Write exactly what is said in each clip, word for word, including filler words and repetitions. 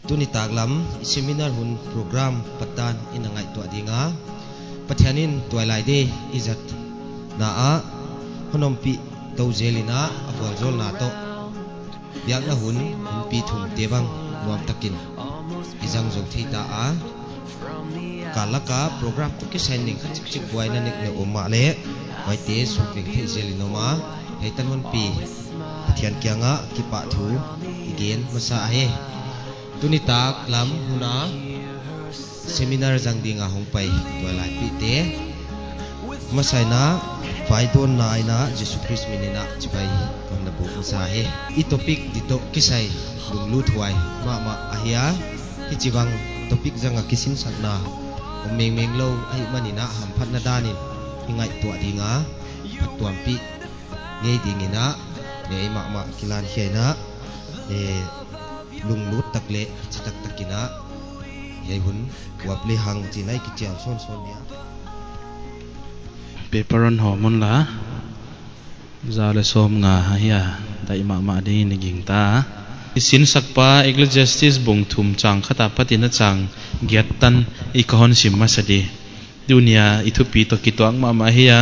Tuni taklam i seminar hun program patdan i na ngaihtuah ding a, Pathian in tuailai day i zat na ah hon ompih tou zel in a, a vualzawlna toh biakna hun, hun pi thumte bang nuam takin i zang zou thei ta a. Kal lak a program toh kisai ning khat chikchik buaina nek le om mahleh, huaite suk veng thei zel in om a, hiai tan hon pi Pathian kiang ah kipahthu i gen masa ahi. Tuni taklam hun a seminar zang ding a hong pai tuailaipihte masa in a, vaidawnna in a, Jesu Khrist min in a chibai hon na buk masa hi. I topic di toh kisai lungluthuai mahmah ahi a, hichibang topic zang a kisinsakna om mengmeng lou ahihman in a, hamphatna dan in i ngaihtuah ding a, phattuampih ngei ding in a, ngei mahmah kilan khia in a, eh, lunglut tak leh chitak tak in a, hiai hun uap le hang chin a i kichial sawnsawn dia. Paper hon hawm un la, za le sawmnga ahi a, daih mahmah ding in i gingta. I sinsakpa Ecclesiastes bung thum chang khat apat in a chang giat tan i ka hon sim masa di. Tuni a i thupi toh kituak mahmah ahi a,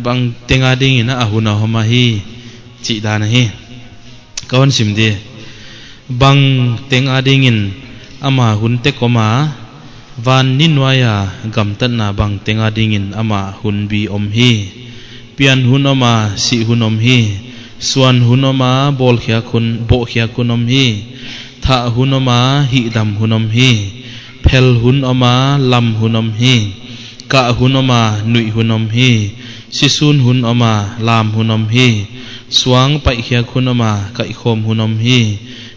bangteng a ding in a hun a hom ahi chih dan ahi. Ka hon sim di. Bangteng a ding in ama hun tek om a, van ni nuai a gamtatna bangteng a ding in ama hun bi om hi. Pian hun om a, sih hun om hi. Suan hun om a, bawlkhiak hun, bohkhiak hun om hi. Thah hun om a, hihdam hun om hi. Phel hun om a, lam hun om hi. Kah hun om a, nuih hun om hi. Sisun hun om a, lam hun om hi. Suang paihkhiak hun om a, kaihkhawm hun om hi.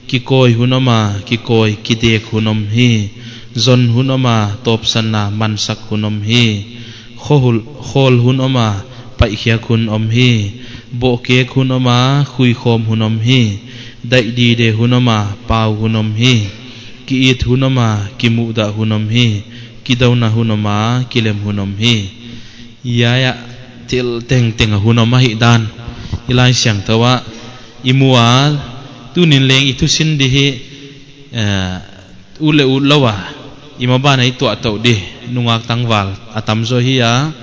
Kikawi hun om a, kikawi kidek hun om hi. Zon hun om a, tawpsanna mansak hun om hi. Khawl, khawl hun om a, paihkhiak hun om hi. Bohkek hun om a, khuikhawm hun om hi. Daih dide hun om a, pau hun om hi. Ki-it hun om a, kimuhdah hun om hi. Kidouna hun om a, kilem hun om hi. Hiai ah thil tengteng a hun om ahihdan i Laisiangthou ah i mu a, tuni'n leng i thusin di hi, eh, ut le utlou a, i maban a i tuah tou di, nungak tangval a tamzaw hi a,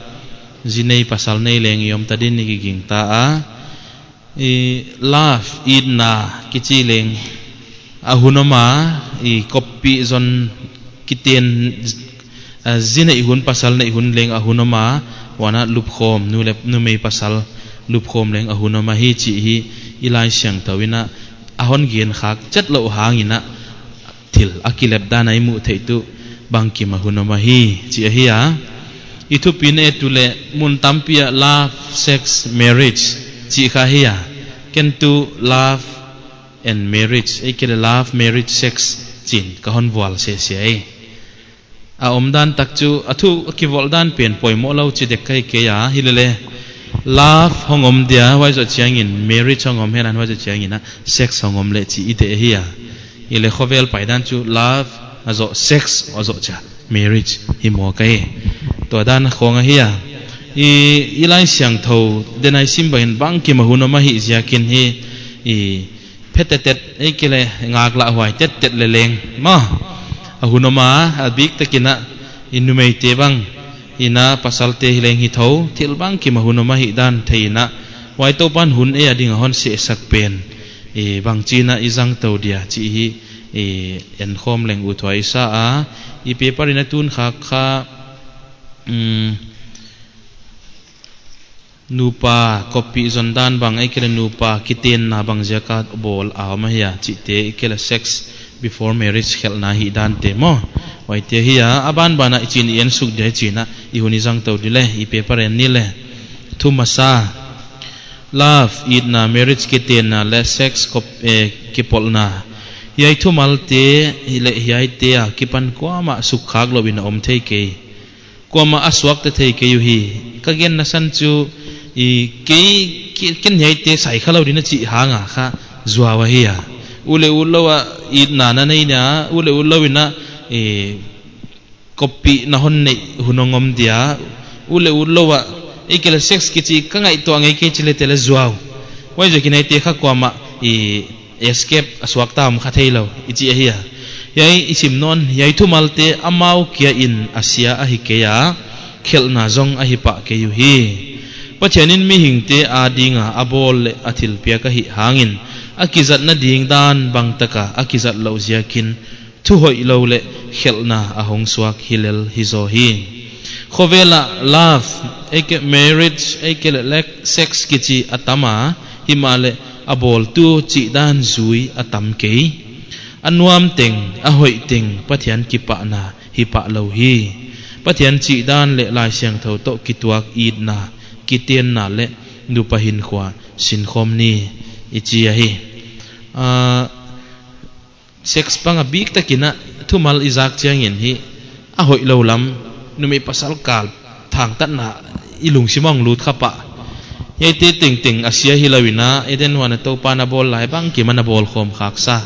zi nei pasal nei leng i om ta din i kigingta a. I love, itna kichi leng a hun om a, i koppih zon kiten, a, zi neih hun pasal neih hun leng a hun om a, huan a lupkhawm, nu le, numei pasal lupkhawm leng a hun om ahi chih hi i Laisiangthou in a, a hon gen khak chet louh hang in a, thil a kilep dan a i muh theih tuh bangkim a hun om ahi chih ahi a. I thupi in a et uleh mun tampi ah love, sex, marriage chih kha ahi a. Ken tuh love and marriage, ei kei leh love, marriage, sex chi'n ka hon vual sese hi. A omdan tak chu, a thu a kivolh dan pen poimoh lou chi dek ka hi kei a, hilele love hong om dia, huai zoh chiangin marriage hong om hen, huai zoh chiangin a sex hong om leh chi i deih ahi a. Hileh khovel paidan chu love a zoh, sex a zoh chia, marriage hi mawk ahi. Tua dan khong ahi a. I, i Laisiangthou den a i sim bangin bangkim a hun om ahih ziakin hi, i, phetetet, ei kei leh ngaklahhuai tettet leh leng maw, a hun om a, a biktak in a, i numeite bang in a, pasalte hi leng hi thou, thil bangkim a hun om ahihdan thei in a, huai Toupa'n hun ei a ding a hon sehsak pen, i, bangchi in a i zang tou dia chih hi, i, enkhawm leng uthuai sa a. I paper in a tun khak kha, um, nupa koppih zon dan bang, ei kei leh nupa kitenna bang ziak a bawl a om ahia chihte, ei kei leh sex before marriage khelhna hih dante maw, huaite ahi a. A banban ah i chin i en suk dia, i chin ah i hun i zang tou di leh, i paper en ni leh. Thu masa, love, itna, marriage kitenna leh sex kop, eh, kipawlna. Hiai thumalte leh hiaite akipan kuamah sukkhak lou in a om thei kei. Kuamah a suakta thei kei uhi. Ka genna san chu, i, kei, kei, ken hiaite sai kha lou ding a chih hang a kha zuau ahi a. Ut leh utlou a itna na nei na, ut leh utlou in a, i, koppihna hon neih hun hong om dia, ut leh utlou a, ei kei leh sex kichi ka ngaihtuah ngei kei chi leh te leh zuau. Huaiziakin hiaite kha kuamah, i, escape a suakta om kha theilou i chih ahi a. Hiai i sim nawn, hiai thumalte amau kia in a sia ahi kei a, khelhna zong ahi pah kei uhi. Pathian in mihingte adinga a bawl leh a thilpiak ahih hangin, a kizatna ding dan bang taka a kizat louh ziakin, thu hoihlou leh khelhna a hong suak hi lel hi zaw hi. Khovel ah love, ahihkeileh marriage, ahihkeileh sex kichi a tam a, himahleh a bawltu chihdan zui a tam kei. A nuam teng, a hoih teng, Pathian kipahna hi pah lou hi. Pathian chihdan leh Laisiangthou toh kituak itna, kitenna leh nupa hinkhua sinkhawm ni i chi ahi. Ah, sex pang a biktakin a thumal i zak chiangin hi a hoihlou lam, numei pasal kal thangtatna i lungsim ah hong lut kha pah. Hiaite tengteng a sia hilou in a, Eden huan a Toupa'n a bawl lai bangkim a na bawl khawm khak sa.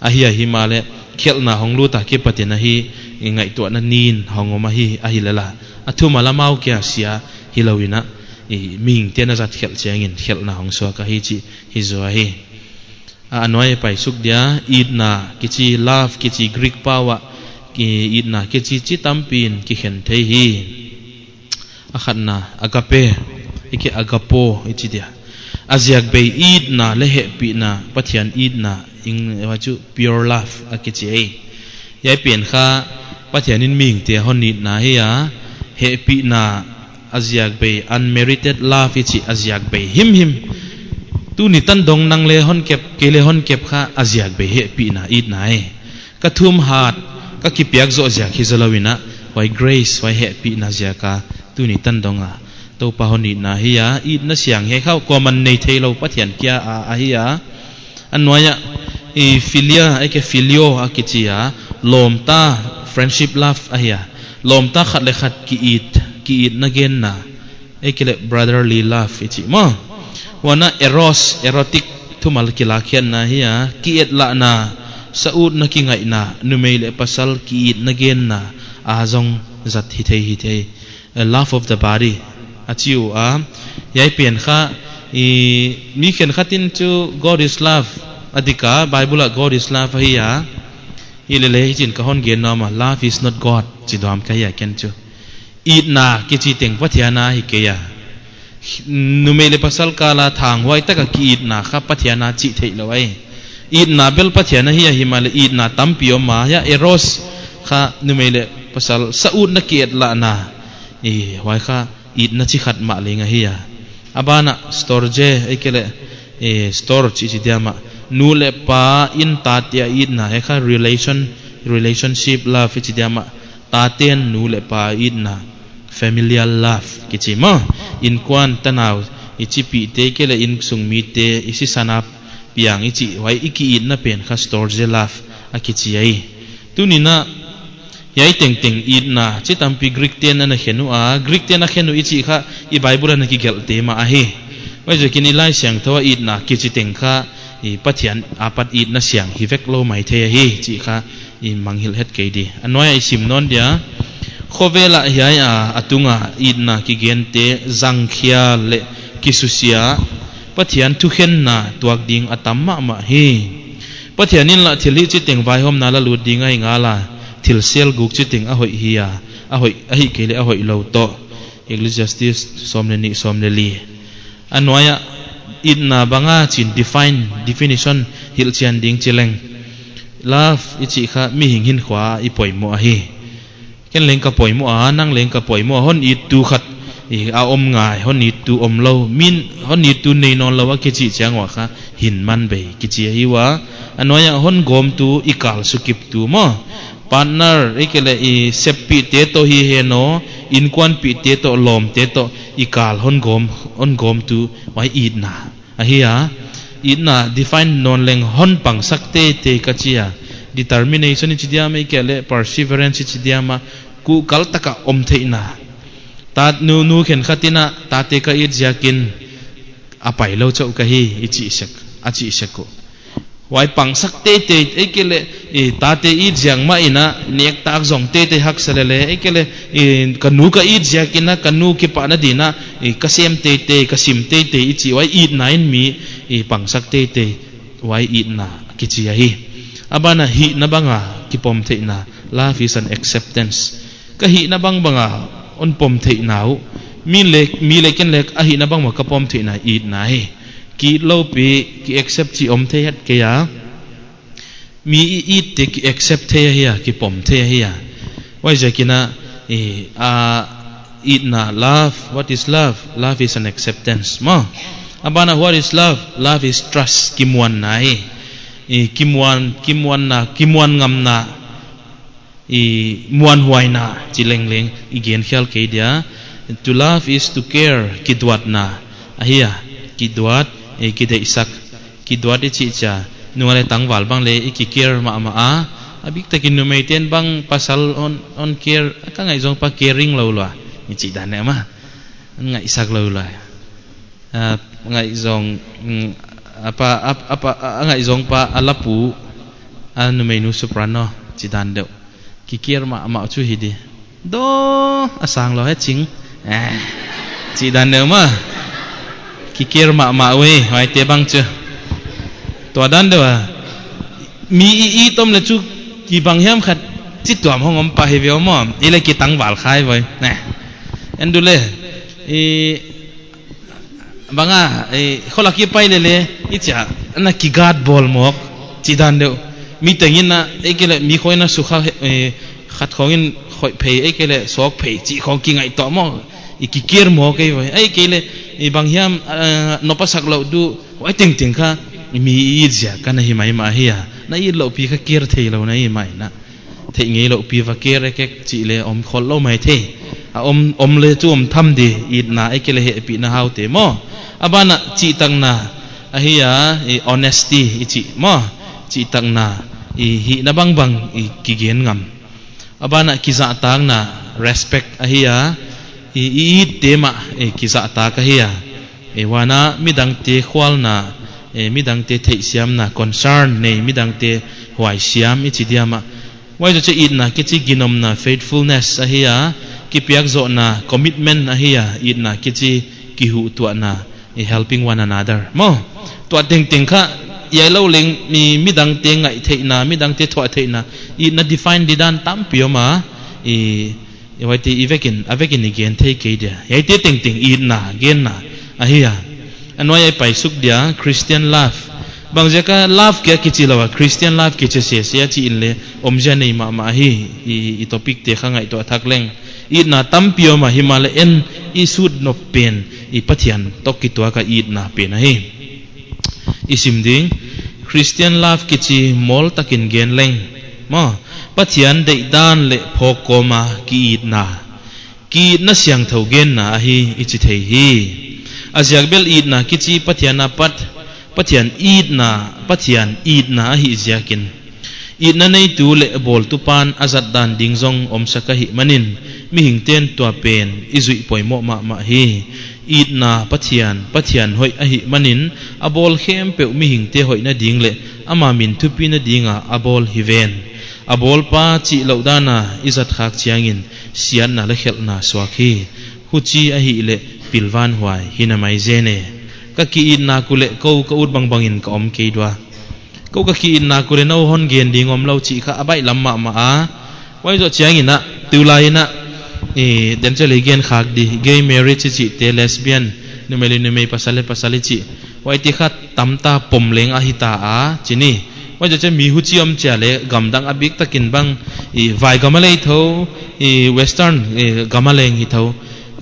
Ahi a, himahleh khelhna hong lut a kipatin ahi, i ngaihtuahna nin hong om ahi, ahi lel a. A thumal amau kia sia hilou in a, i mihingte'n a zat khelh chiangin khelhna hong suak ahi chih hi zaw hi. A, a nuai pai suk dia, itna kichi, love kichi, Greek pau ah, i, itna kichi chi tampi'n kikhen thei hi. A khatna, agape, ahihkeileh agapo, i chi dia. A ziak bei itna leh hehpihna, Pathian itna, eng, huai chu pure love a kichi ei. Hiai pen kha, Pathian in mihingte hon itna hi a, hehpihna a ziak bei, unmerited love i chi a ziak bei himhim. Tuni tan dong nang leh hon kep, kei leh hon kep kha a ziak bei hehpihna itna ei. Ka thum hat, ka kipiak zoh ziak hi zaw lou in a, huai grace, huai hehpihna ziak a, tuni tan dong a Toupa hon itna hi a, itna siang hi kha kuaman nei theilou Pathian kia a, ahi a. A nuai ah, i philia, ahihkeileh phileo a kichi a, lawmta, friendship love ahi a. Lawmta khat leh khat ki-it, ki-itna genna. Ahihkeileh brotherly love i chi maw. Huan a eros, erotic thumal kilakkhiatna hi a, ki-etlahna, sa utna kingaihna, numei leh pasal ki-itna genna, a zong zat hi thei hi thei. A love of the body. A chi ua, hiai pen kha, i, mi khenkhat in chu God is love. A dik a, Bible ah God is love ahi a. Himahleh hichi'n ka hon gen nuam a, love is not God. Chi duam ka hi a ken chu. Itna kichi teng Pathian a hi kei a. Numei leh pasal kal a thanghuai taka ki-itna kha Pathian a chih theilou ei. Itna bel Pathian a hi a, himahleh itna tampi om a, hiai eros kha numei leh pasal sa utna ki-etlahna. I, huai kha itna chi khat mah leng ahi a. A ban ah storge, ahihkeileh, eh, storge i chi diam a. Nu leh pa in tate a itna, hiai kha relation, relationship love i chi diam a. Tate'n nu leh pa itna, familial love kichi maw. Innkuan tanau i chipihte, ahihkeileh innsung mite, i sisan a piang i chi, huai i ki-itna pen kha storge love a kichi ei. Tuni'n a, hiai tengteng itna chi tampi Greek te'n ana khen ua, Greek te'n a khen uh i chih kha i Bible ah ana kigelhte mah ahi. Huaiziakin i Laisiangthou a itna kichi teng kha i Pathian apat itna siang hi vek lou maithei ahi chih kha i mangngilh het kei di. A nuai ah i sim nawn dia. Khovel ah hiai a, a tung a itna kigente zangkhial leh kisusia, Pathian thukhenna tuak ding a tam mahmah hi. Pathian in lah thil hih chiteng vaihawmna la lut ding ahi ngal a, thil sel guk chiteng a hoih hi a, a hoih, ahihkeileh a hoihlou toh. Ecclesiastes sawm leh nih, sawm leh li. A nuai ah itna bang a chi'n define, definition hilhchian ding chi leng. Love i chih kha mihing hinkhua i poimoh ahi. Ken leng ka poimoh a, nang leng ka poimoh a, hon ittu khat i a om ngai, hon ittu omlou, min hon ittu nei nawnlou a kichih chiang ua kha hin man bei kichi ahi ua. A nuai ah hon gawmtu, i kal sukiptu maw. Partner, ahihkeileh i seppihte toh hi hen aw, innkuanpihte toh, lawmte toh, i kal hon gawm, hon gawmtu, huai itna ahi a. Itna define nawn leng hon pangsak teitei ka chi a. Determination i chi diam ahihkeileh perseverance i chi diam a, kuhkal taka om theihna. Tate, nu, nu khenkhat in a, tate ka it ziakin a pailou chauh ka hi, i chih sek, a chih sek uh. Huai pangsak teitei, ahihkeileh, i tate it ziak mah in a, nektak zong teitei haksa lele, ahihkeileh, i ka nu ka it ziakin a, ka nu kipahna dingin a, i ka sem teitei, ka sim teitei, i chih huai itna in mi, i pangsak teitei, huai itna kichi ahi. A ban ah hihna bang a, kipom theihna. Love is an acceptance. Ka hihna bangbang a hon pom theihna uh. Mi leh, mi leh ken leh a hihna bangbang ka pom theihna itna hi. Ki it lou pi, ki accept chih om thei het kei a. Mi i it te ki accept thei ahi a, kipom thei ahi a. Huaiziakin a, i, a, itna, love, what is love? Love is an acceptance. Maw. A ban ah, what is love? Love is trust, kimuanna hi. I, kimuan, kimuanna, kimuan ngamna. I, muanhuaina, chi lengleng, i gen khial kei dia. To love is to care, kiduatna. Ahi a, kiduat, i, kideihsak. Kiduat i chih chia. Nung a leh tangval bang leh, i ki care mahmah a. A biktakin numeiten bang pasal hon, hon care, ka ngaihzong pa caring lou lua. I chih dan leh mah. Ngaihsak lou lua. A, ngaihzong, mm, a pa, a, a pa, a, a ngaihzong pa, a lapu, a numeinu soprano, chih dan deuh. Ki care mahmah chu hi di. Do, a sang lou hi ching. Eh, chih dan deuh mah. Ki care mahmah uh, huaite bang chu. Tua dan deuh a. Mi i, i tom leh chu ki bang hiam khat chi tuam hong om pah hi ve maw. I leh ki tangval khai voi. Neh. En du leh. I, bang a, eh, kholak i pai leh leh, i chia, na ki guard bawl mawk, chih dan deuh. Mi tengin a, ahihkeileh, mi khawng in a sukha, eh, khat khawng in khoih phei, ahihkeileh, sawk phei, chih khawng ki ngaihtuah mawk, i ki care mawk ei voi. Ahihkeileh, i bang hiam, eh, nop a sak lou du, huai tengteng kha, mi i it ziak, ka na hi maimah hi a. Na it lou pi kha care theilou na hi mai na. Theih ngei lou pi va care ekek chih leh om khol lou maithei. A om, om leh chu om tham di, itna ahihkeileh hehpihna haute maw. A ban ah chihtakna ahi a, i honesty i chih maw. Chihtakna i hihna bangbang i kigen ngam. A ban ah kizahtakna respect ahi a, i, i itte mah i kizahtak ahi a. I huan a midangte khualna, i midangte theihsiamna, concern nei, midangte huaisiam i chi diam a. Huai zoh chiah itna kichi ginomna, faithfulness ahi a, kipiak zohna, commitment ahi a, itna kichi kihuhtuahna, i helping one another. Maw, tua tengteng kha, i ai lou leng mi, midangte ngaih theihna, midangte thuah theihna, itna define di dan tampi om a, i, i huaite i vekin, a vekin i gen thei kei dia. Huaite tengteng itna, genna, ahi a. A nuai ah i pai suk dia, Christian love. Bangziak a love kia kichi lou a, Christian love kichi sese a chih in leh, omzia nei mahmah hi, i, i topic te kha ngaihtuah thak leng. Itna tampi om a himahleh en i sut nop pen, i Pathian toh kituak a itna pen ahi. I sim ding, Christian love kichi mawl takin gen leng. Maw, Pathian deihdan leh phawk kawm a ki-itna. Ki-itna siangthou genna ahi i chi thei hi. A ziak bel itna kichi Pathian apat, Pathian itna, Pathian itna ahih ziakin. Itna neitu leh bawltu pan a zatdan ding zong omsak ahihmanin, mihingten tua pen i zuih poimoh mahmah hi. Itna Pathian, Pathian hoih ahihmanin, a bawl khempeuh mihingte hoihna ding leh ama min thupina ding a a bawl hi ven. A bawlpa chih louh dan a i zat khak chiangin siatna leh khelhna suak hi. Huchi ahihleh pilvan huai hi na mai zen e. Ka ki-itna uh leh kou ka ut bangbangin ka om kei dua. Kou ka ki-itna uh leh nou hon gen ding om lou chih kha a baihlam mahmah a. Huai zoh chiangin a, tulai in a, i, den chel i gen khak di, gay marriage i chihte, lesbian, numei leh numei, pasal leh pasal i chih. Huaite kha tamta pom leng ahi ta a, chi ni. Huai zoh chiah mi huchi om chia leh, gamdang a biktakin bang, i, vai gam a lei thou, i, western, i, gam a leng hi thou.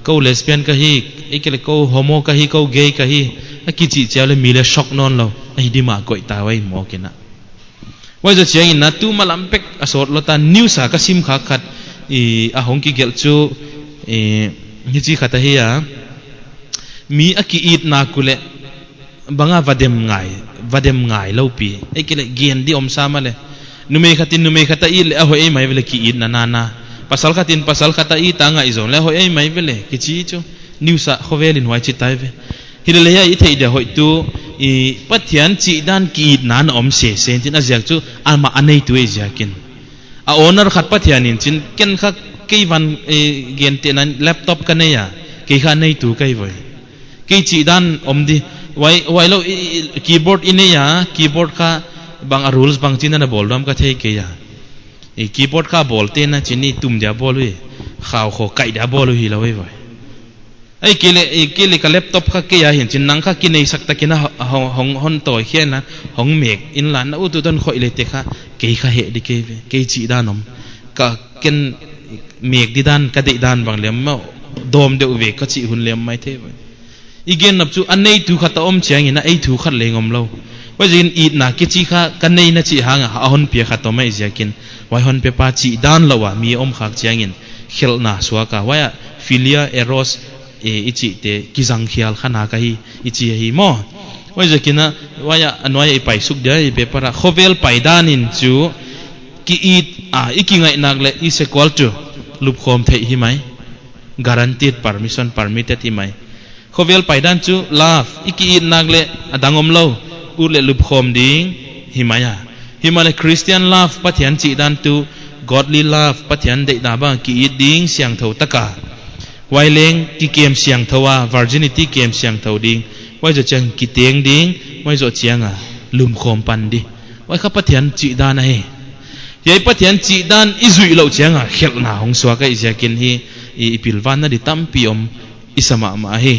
Kou lesbian ka hi, ahihkeileh kou homo ka hi, kou gay ka hi, a kichih chia leh mi leh shock nawnlou, ahi di mah koih ta huai mawk in a. Huai zoh chiangin a tu malam pek a sawt lou ta news a ka sim khak khat, i, a hong kigelh chu, i, hichi khat ahi a. Mi a ki-itna uh leh bang a va dem ngai, va dem ngai lou pi. Ahihkeileh gen di om sam a leh. Numei khatin numei khat a it leh a hoih ei mai ve leh ki-itna nana. Pasal khatin pasal khat a it a ngaihzong leh a hoih ei mai ve leh kichi chu. News a khovel in huai chi tai ve. Hileleh hiai i theih dia hoih tu, i Pathian chihdan ki-itna na om sese in chin a ziak chu amah a neitu ei ziakin. A owner khat Pathian in chin ken kha kei van, i, gentehna in laptop ka nei a, kei kha neitu ka hi voi. Kei chihdan om di, huai, huai lou, i, i, keyboard i nei a, keyboard kha bang a rules bang chin na bawl dam ka thei kei a. I keyboard kha bawlte na chih in tum dia bawl uh hi. Khau kho kai dia bawl uh hilou hi vai. Ei kei leh, ei kei leh ka laptop kha kei a hi'n chin nang kha kinei sak takin a hong, hong, hong hon tawi khia na, hong mek inla na ut ut hon khoih leh te kha, kei kha heh di kei ve, kei chih dan om. Ka ken mek di dan, ka deih dan bang lem maw, dawm deuh ve ka chih hun lem maithei ve. I gen nop chu a neitu khat a om chiangin a ei thu khat leng omlou. Huaiziakin itna kichi kha ka nei na chih hang a, a hon pia khat om ahih ziakin. Huai hon pepa chih dan lou a mi om khak chiangin khelhna suak a. Huai a philia, eros, e, i chihte kizang khial kha nak ahi, i chi ahi maw. Huaiziakin a, huai a, a nuai a i pai suk dia i paper a. Khovel paidan in chu ki it a, i kingaih nak leh is equal to lupkhawm theih hi mai. Guaranteed permission, permitted hi mai. Khovel paidan chu love, i ki it nak leh a dang omlou, ut leh lupkhawm ding hi mai a. Himahleh Christian love, Pathian chih dan tu, godly love, Pathian deihna bang ki it ding siangthou taka. Huai leng kikem siangthou a, virginity kem siangthou ding. Huai zoh chiang kiteng ding, huai zoh chiang a lupkhawm pan di. Huai kha Pathian chih dan ahi. Hiai Pathian chih dan i zuih louh chiang a khelhna hong suak ahih ziakin hi, i, i pilvan na di tampi om i sa mahmah hi.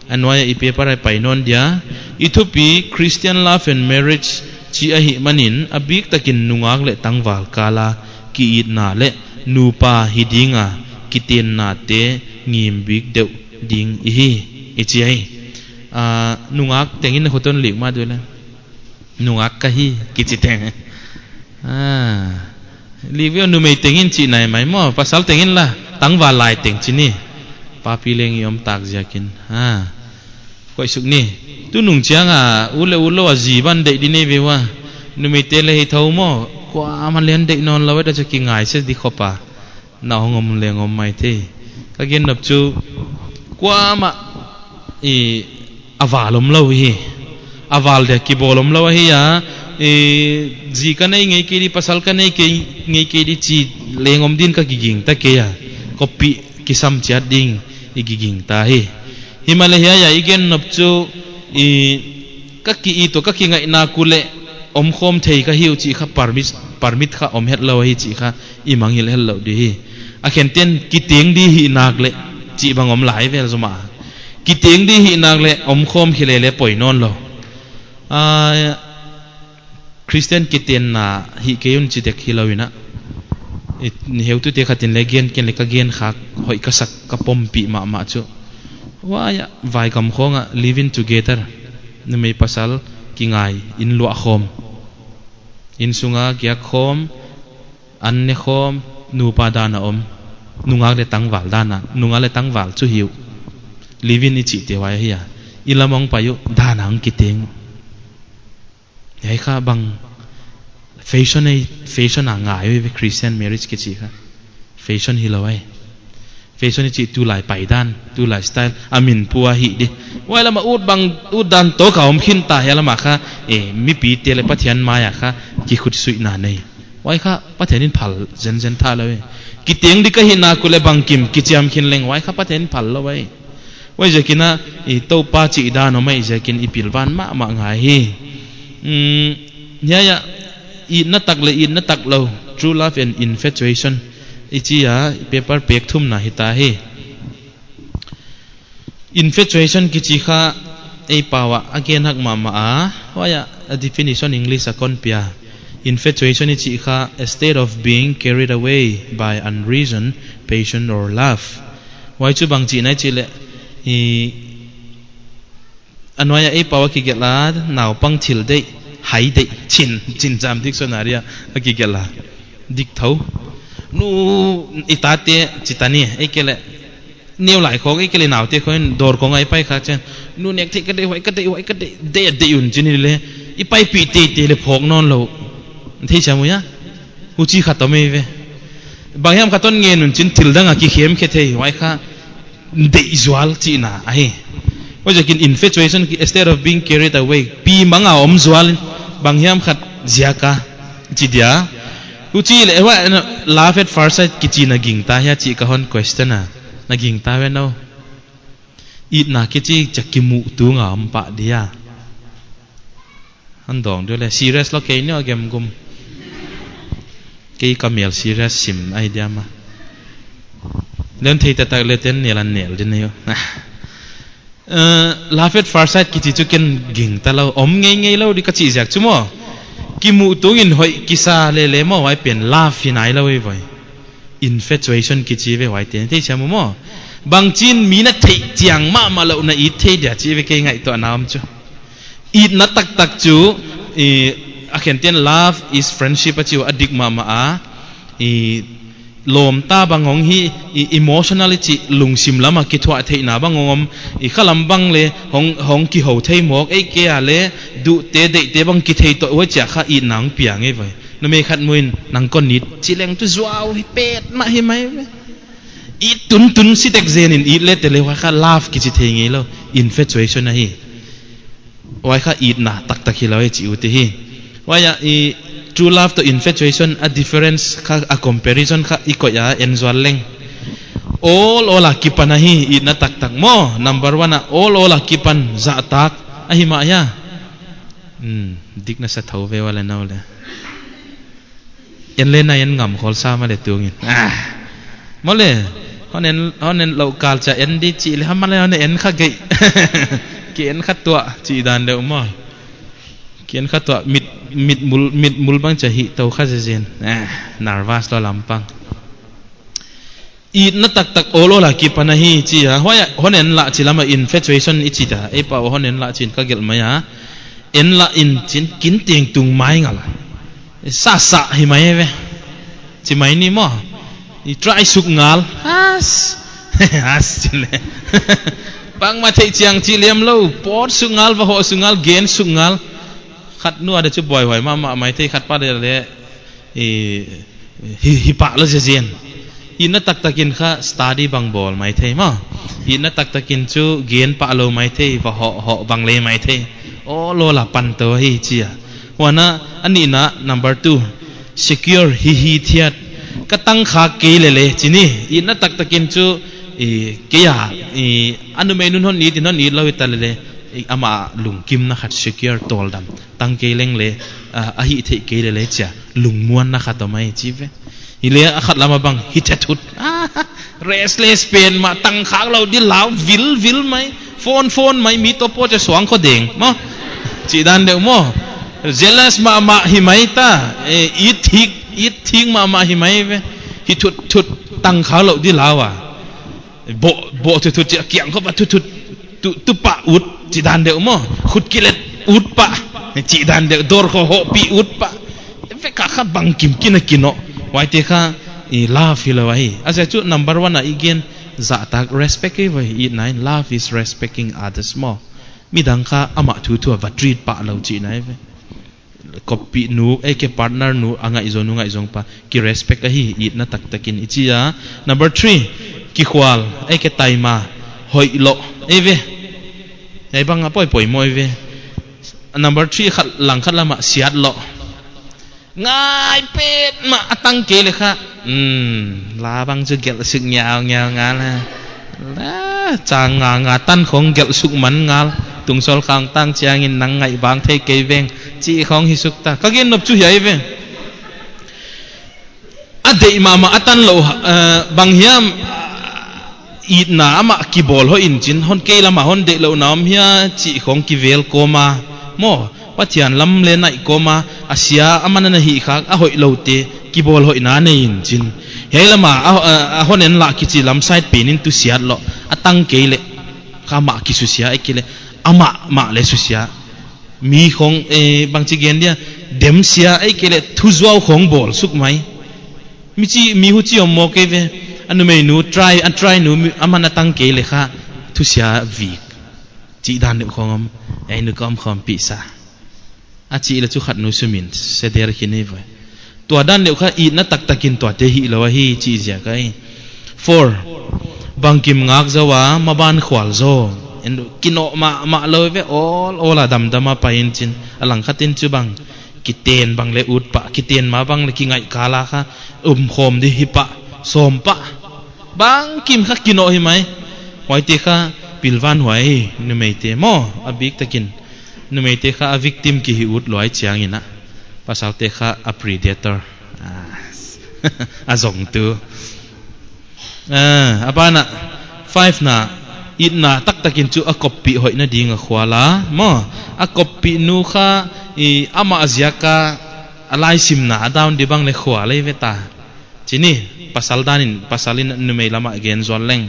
A nuai a i paper a i pai nawn dia, i thupi Christian love and marriage chih ahihmanin a biktakin nungak leh tangval kal a ki itna leh nupa hi ding a kitennate ngim bik deuh ding i hi, i chi ahi. Ah, nungak tengin na khut hon lik mah di leh. Nungak ka hi, kichi teng. Ah. Lik ve, numei tengin chih nai mai maw, pasal tengin la, tangval lai teng chi ni. Papi leng i om tak ziakin. Ah. Koih suk ni. Tunung chiang a, u leh u lou a zi bang deih di nei ve ua. Numeite leh hi thou maw, kuamah leng deih nawnlou, e ta chu kingai se di khop a. Na hong om leng om maithei. Ka gen nop chu, kuamah, i, a val omlou hi. A val dia kibawl omlou ahi a, i, zi ka nei ngei kei di, pasal ka nei kei, ngei kei di chih leng om din ka kiging ta kei a. Copy kisam chiat ding i kiging ta hi. Himahleh hiai a i gen nop chu, i, ka ki it uh, ka kingaih nak uleh omkhawm thei ka hi uh chih kha permit, permit kha om hetlou ahi chih kha i mangngilh hetlou di hi. A khente'n kiteng di hih nak leh chih bang om lai vel zomah. Kiteng di hih nak leh omkhawm khe leh leng poi nawnlou. Ah, Christian kitenna hih kei un chi dek hilou in a. I, heutute khat in leng gen ken leh ka gen khak hoih ka sak ka pompih mahmah chu. Huai a, vaigam khawng a living together. Numei pasal kingai, inn luah khawm. Inn sung a giak khawm, an ne khawm, nupa dan a om. Nungak leh tangval dan a, nungak leh tangval chu hi uh. Living i chihte huai ahi a. I lam hong pai uh, dan a hong kiteng uh. Hiai kha bang fashion ei, fashion a ngai uh ve Christian marriage kichi kha. Fashion hilou ahi. Fashion i chih tulai paidan, tulai style, a min pua hi di. Huai lam a ut bang, ut dan toh ka om khin ta hiai lam a kha, e, mipite leh Pathian mai a kha, kikhutsuihna nei. Huai kha Pathian in phal zenzen thalou e. Kiteng di ka hih nak uleh bangkim, kichiam khin leng, huai kha Pathian in phal lou e. Huaiziakin a, i Toupa chih dan om ahih ziakin i pilvan mahmah ngai hi. Hmm, hiai a, itna tak leh itna tak lou, true love and infatuation. I chi a, i paper pek thumna hita hi. Infatuation kichi kha ei pau a, a gen hak mahmah a, huai a, a definition English a kon pia. Infatuation i chih kha, a state of being carried away by unreason, passion or love. Huai chu bang chihna i chih leh, i, a nuai a ei pau a kigelh a, naupang thil deih, hai deih, Chin, Chin Jam Dictionary a, a kigelh a. Dik thou. Nu i tate, chi ta ni, ei kei leh. Neu lai khawng, ei kei leh naute khawng, dawr khawng a i pai khak chiang. Nu nek theih ka deih, huai ka deih, huai ka deih, deih, deih un chi ni leh. I paipih teitei leh phawk nawnlou. Thei chiam uh hia? Huchi khat om ei ve. Bang hiam khat hon ngen un chin thil dang a kikhem khe thei, huai kha deih zual chihna ahi. Huaiziakin infatuation, a state of being carried away. Pi mang a om zual, bang hiam khat ziak a chi dia. Huchi leh, huai, love at first sight kichi na gingta hia chih ka hon question a. Na gingta ve maw. Itna kichi cha kimuh tung a om pah dia. Hon dawng di leh, serious lou kei ni a gemgum. Kei ka mel serious sim ai diam a. Leng thei taktak le ten nel an nel din ahi. Eh, love at first sight kichi chu ken gingta lou. Om ngeingei lou di ka chih ziak chu maw. Kimuh tungin hoih kisa lele maw, huai pen love hi nailou ei voi. Infatuation kichi ve huai ten. Thei siam maw. Bangchin mi na theih chiang mahmah lou na it thei dia chih ve kei ngaihtuahna om chu. Itna taktak chu, i, a khen ten love is friendship a chi ua, a dik mahmah a, i, lawmta bang hong hi, i, emotional i chih lungsim lam a kithuah theihna bang hong om, i, khalam bang le hong, hong kihou thei mawk, ei kei a le duhte deihte bang kithei toh huai chia kha itna hong piang ei voi. Numei khat muin nang kon it chi leng tu zuau hi petmah hi mai ve. It tuntun si tek zen in it le te le huai kha love kichi thei ngeilou, infatuation ahi. Huai kha itna taktak hilou e chi ut hi. Huai a i true love toh infatuation a difference kha, a comparison kha i koih a en zual leng. Ol ol a kipan ahi itna taktak maw, number one a ol ol a kipan zahtak ahi mah hia. Hmm, dik na sa thou ve ua le nau le. En le na en ngam khol sa maw le tungin. Ah. Maw le, hon en, hon en lou kal chia en di chih le ham maw le hon en kha gei. Ki en kha tuah chih dan deuh maw. Ki en kha tuah mit, mit mul, mit mul bang chia hi tou kha zezen. Ah, nervous lou lampang. Itna taktak ol ol a kipan ahi chi a. Huai a, hon en lah chi lam a infatuation i chi ta. Ei pau hon en lah chin ka gelh mai a. En lah in chin kin teng tung mai ngal. Sa sa hi mai ve. Chi mai ni maw. I try suk ngal. Has. Has chi le. Bangmah theih chiang chi liam lou. Pawt suk ngal, va hoh suk ngal, gen suk ngal. Khat nu a de chu buaihuai mahmah mai thei, khat pa de le. I, hi, hi pah lou zezen. Itna taktakin kha study bang bawl mai thei maw. Itna taktakin chu gen pah lou mai thei, va hoh, hoh bang le mai thei. Ol ol a pan tou hi chi a. Huan a, a nihna, number two. Secure hi hi thiat. Ka tangkhak kei lele chi ni. Itna taktakin chu, i, kei a, i, a numei nun hon it in hon it lou hi ta lele. I, amah lungkimna khat secure tawldam. Tang kei leng le, a, a hih theih kei lele chia. Lungmuanna khat om mai chi ve. Hi le a khat lam a bang, hi chat hut. Restless pen mah tangkhak lou di lau, vil, vil mai. Phone, phone mai, mi toh pawt chia suang kho deng. Maw, chih dan deuh maw. Jealous mahmah hi mai ta. Eh, it thik, it thik mahmah hi mai ve. Hi thut, thut tangkhak lou di lau a. Bo, bo thut thut chia kiang kho ba thut thut tu, tu pah ut chih dan deuh maw. Khut kilet ut pah chih dan deuh, dor kho hoh pi ut pah. Ve kha kha bangkim kin a kinoh. Huaite kha i love hilou ahi. A ziak chu number one a i gen zahtak respect ei voi i nai. Love is respecting others maw. Midang kha amah thu thu a va treat pah lou chih nai ve. Koppih nu, ei ke partner nu, a ngaihzong nu ngaihzong pa, ki respect ahi, itna taktakin i chi a. Number three, kikhual, ei ke taima, hoih lou, ei ve. Ei bang a poi poi maw ei ve. Number three, khat, lang khat lam a, siat lou. Ngai petmah a tang kei le kha. Hmm, la bang chu gelh suk ngiau ngiau ngal a. La, chang nga nga tan khong gelh suk man ngal. Tungsol khang tang chiangin nang ngaih bang thei kei veng. Chih khong hi suk ta. Ka gen nop chu hiai ve. A deih mahmah a tan lou, eh, bang hiam, itna amah kibawl hoih in chin, hon kei lam a hon deih louhna om hia chih khong kivel kawm a. Maw, Pathian lam le naih kawm a, a sia a man a na hih khak, a hoih loute, kibawl hoihna nei in chin. Hiai lam a, a, a, a hon en lah kichi lam side pen in tu siat lou, a tang kei le, kha mah kisusia, ei kei le, amah mah le susia. Mi khong, eh, bangchi gen dia, dem sia, ei kei le, thu zuau khong bawl suk mai. Mi chi, mi huchi om maw kei ve, a numei nu, try, a try nu, mi, a man a tang kei le kha, thu sia vik. Chih dan deuh khong om, ei nu ka om khawm pi sa. A chih le chu khat nu sumin, se der khin ei voi. Tua dan deuh kha itna taktakin tuate hilou ahi chih ziak ahi. Four, bangkim ngak zou a, maban khual zaw. En kinoh mahmah lou ve, ol, ol a damdam a pai in chin. A lang khat in chu bang, kiten bang le ut pah, kiten ma bang le kingaih kal a kha, um khawm di hi pah, sawm pah. Bangkim kha kinoh hi mai. Huaite kha pilvan huai hi, numeite maw, a bik takin. Numeite kha a victim ki hi ut lou ai chiangin a. Pasalte kha a predator. Ah. A zong tu. Ah, a ban ah, five na, itna taktakin chu a koppih hoihna ding a khual a. Maw, a koppih nu kha, i, amah ziak a, a laisimna a down di bang le khual ei ve ta. Chih ni, pasal dan in, pasal in numei lam ah gen zual leng.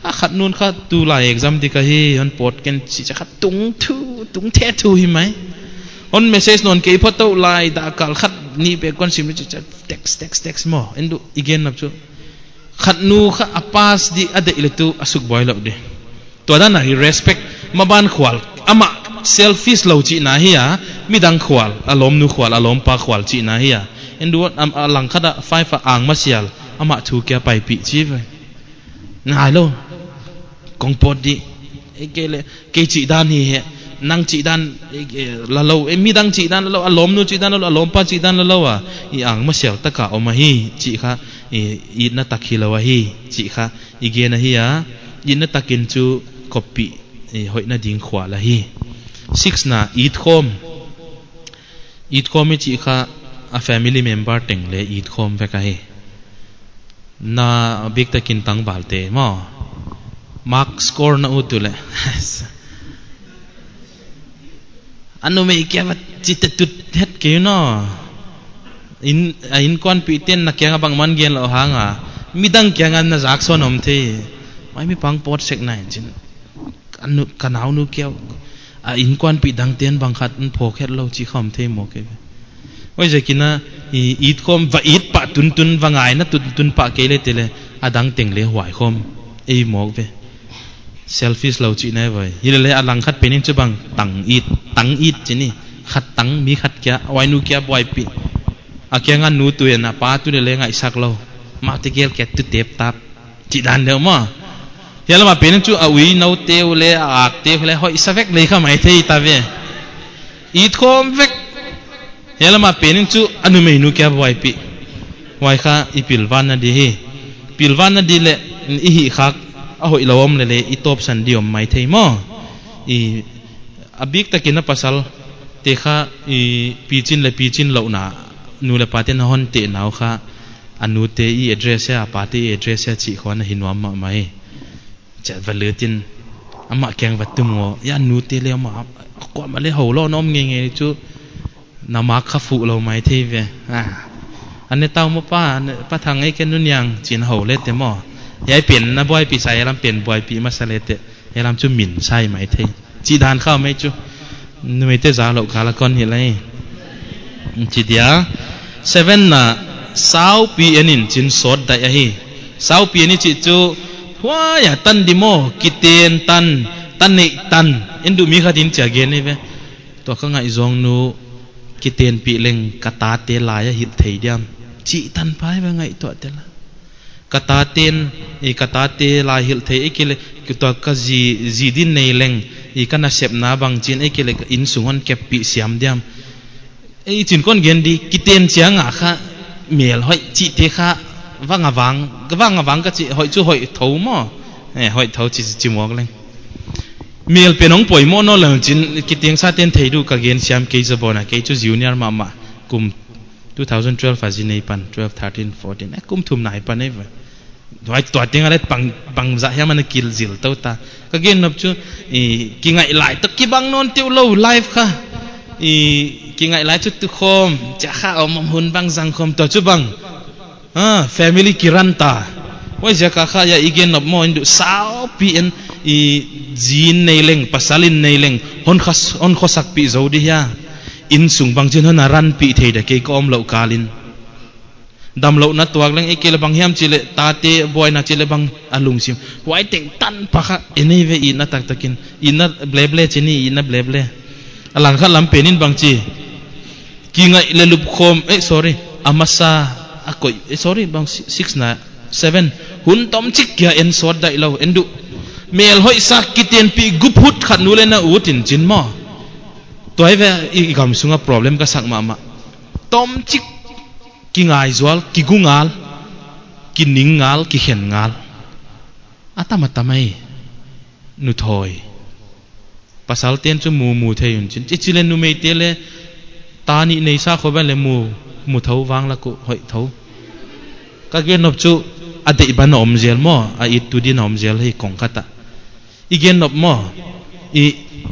A khat nun kha tulai exam di ka hi, hon pawt ken chih cha khat tung thu, tung the thu hi mai. Hon message nawn kei phot tou lai, dak kal khat nih bek kon sim chih cha text, text, text maw. Endu i gen nop chu. Khat nu kha a pass di a deih le tu a suk buai lou di. Tua dan a hi respect, maban khual. Amah selfish lou chihna hi a, midang khual, a lawmnu khual, a lawmpa khual chihna hi a. Endu a, a langkhat a five a ang masial, amah thu kia paipih chi ve. Ngai lou. Kong pawt di. Ei kei le, kei chih dan hi he. Nang chih dan, eh, eh, la lou. Eh, midang chih dan la lou. A lawmnu chih dan la lou. A lawmpa chih dan la lou a. I ang masial taka om ahi. Chih kha, eh, itna tak hilou ahi. Chih kha, i gen ahi a. Itna takin chu koppih, eh, hoihna ding khual ahi. Six na, it khawm. It khawm i chih kha, a family member teng le it khawm vek ahi. Na biktakin tangval te maw. Mark score na ut uleh. A numei kia va chite tut het kei no. In, a inkuanpih ten na kiang a bangmah gen lou hang a. Midang kiang a na zak sawn om thei. Mai mi pang pawt sek nai chin. Ka nu, ka naunu kia, a inkuanpih dang ten bang khat in phawk het lou chih khawm thei mawk ei ve. Huaiziakin a, i, it khawm va it pah tuntun, va ngaina tuntun pah kei le te le, a dang teng le huai khawm ei mawk ve. Selfish lou chihna ei ve. Hi le le a langkhat pen in chu bang tang it, tang it chih ni. Khat tang mi khat kia, huai nu kia buaipih. A kiang a nu tu in a pa tu le le ngaihsak lou. Mah te gel kia tu tep tap. Chih dan deuh maw. Hiai lam a pen chu a ui nou te uh le, a ak te uh le, hoih sa vek lei kha mai thei ta ve. It khawm vek. Hiai lam a pen chu a numeinu kia buaipih. Huai kha i pilvan na di hi. Pilvan na di le, i hih khak, a hoih lou om le le, i tawpsan di om mai thei maw. I, a biktakin a pasal, te kha, i, pichin le pichin louhna, nu le pa ten a hon teh nau kha, a nu te i address a, a pa te i address a chih khawng a hi nuam mahmah hi. Chat va lut in, amah kiang va tum ngou. Hiai nu te le amah, kuamah le hou lou na om ngeingei chu. Na mak kha fuh lou mai thei ve. Ah. An ne tau maw pa, an ne pa thang ei ken nu niang chin hou le te maw. Hiai pen na buaipih sa, hiai lam pen buaipih masa le te. Hiai lam chu min sai mai thei. Chih dan kha mai chu. Numei te za lou kha la kon hi lai. Chih dia. Seven na saupi en in chin sawt daih ahi. Saupi en i chih chu huai a tan di maw, kiten tan, tan neih tan. Endu mi khat in chia gen ei ve. Tua ka ngaihzawng nu kitenpih leng ka tate lai a hilh thei diam. Chih tan pai ve ngaihtuah tel a. Ka taten, i ka tate lai hilh thei ei kei le, ki tua ka zi, zi din nei leng, i ka nasepna bang chin ei kei le, ka innsung hon keppih siam diam. Ei chin kon gen di, kiten chiang a kha, mel hoih chih te kha, vang a vang, vang a vang ka chih, hoih chu hoih thou maw. Eh, hoih thou chih, chih mawk leng. Mel pen hong poimoh nawn lou chin, kiteng sa ten thei di uh ka gen siam kei zaw bawn a, kei chu junior mahmah, kum two thousand twelve a zi nei pan, twelve, thirteen, fourteen, eh, kum thum nai pan ei ve. Huai tua teng a le pang, pang zah hiam ana kil zil tou ta. Ka gen nop chu, i, kingaih lai toh kibang nawn teuh lou life kha. I, kingaih lai chu tu khawm, chia kha om om hun bang zang khawm tua chu bang. Ah, family kiran ta. Huaiziak a kha hiai i gen nop maw in du saupi en i zin nei leng, pasal in nei leng, hon khas, hon khosakpih zou di hia. Innsung bang chin hon a ranpih thei da kei ka om lou kal in. Damlouhna tuak leng i kei le bang hiam chih le, tate buaina chih le bang a lungsim. Huai teng tan pakhat, i nei ve itna taktakin. Itna bleble chih ni, itna bleble. A langkhat lam pen in bang chi. Kingaih le lupkhawm, eh, sorry. A masa, a koih, eh, sorry, bang si-, six na, seven. Hun tomchik kia en sawt daih lou, en du. Mel hoih sa kitenpih gup hut khat nu le na ut in chin maw. Tua ei ve i, i gam sunga problem ka sak mahmah. Tomchik kingai zual, kigu ngal, kining ngal, kikhen ngal. A tam a tam ei. Nu thoi. Pasal ten chu mu, mu thei un chin. Chi chi le numei te le ta nih nei sa khawm le mu, mu thou vang la ku hoih thou. Ka gen nop chu a deih ban a om zel maw, a it tu din a om zel hi kong khat ah. I gen nop maw, i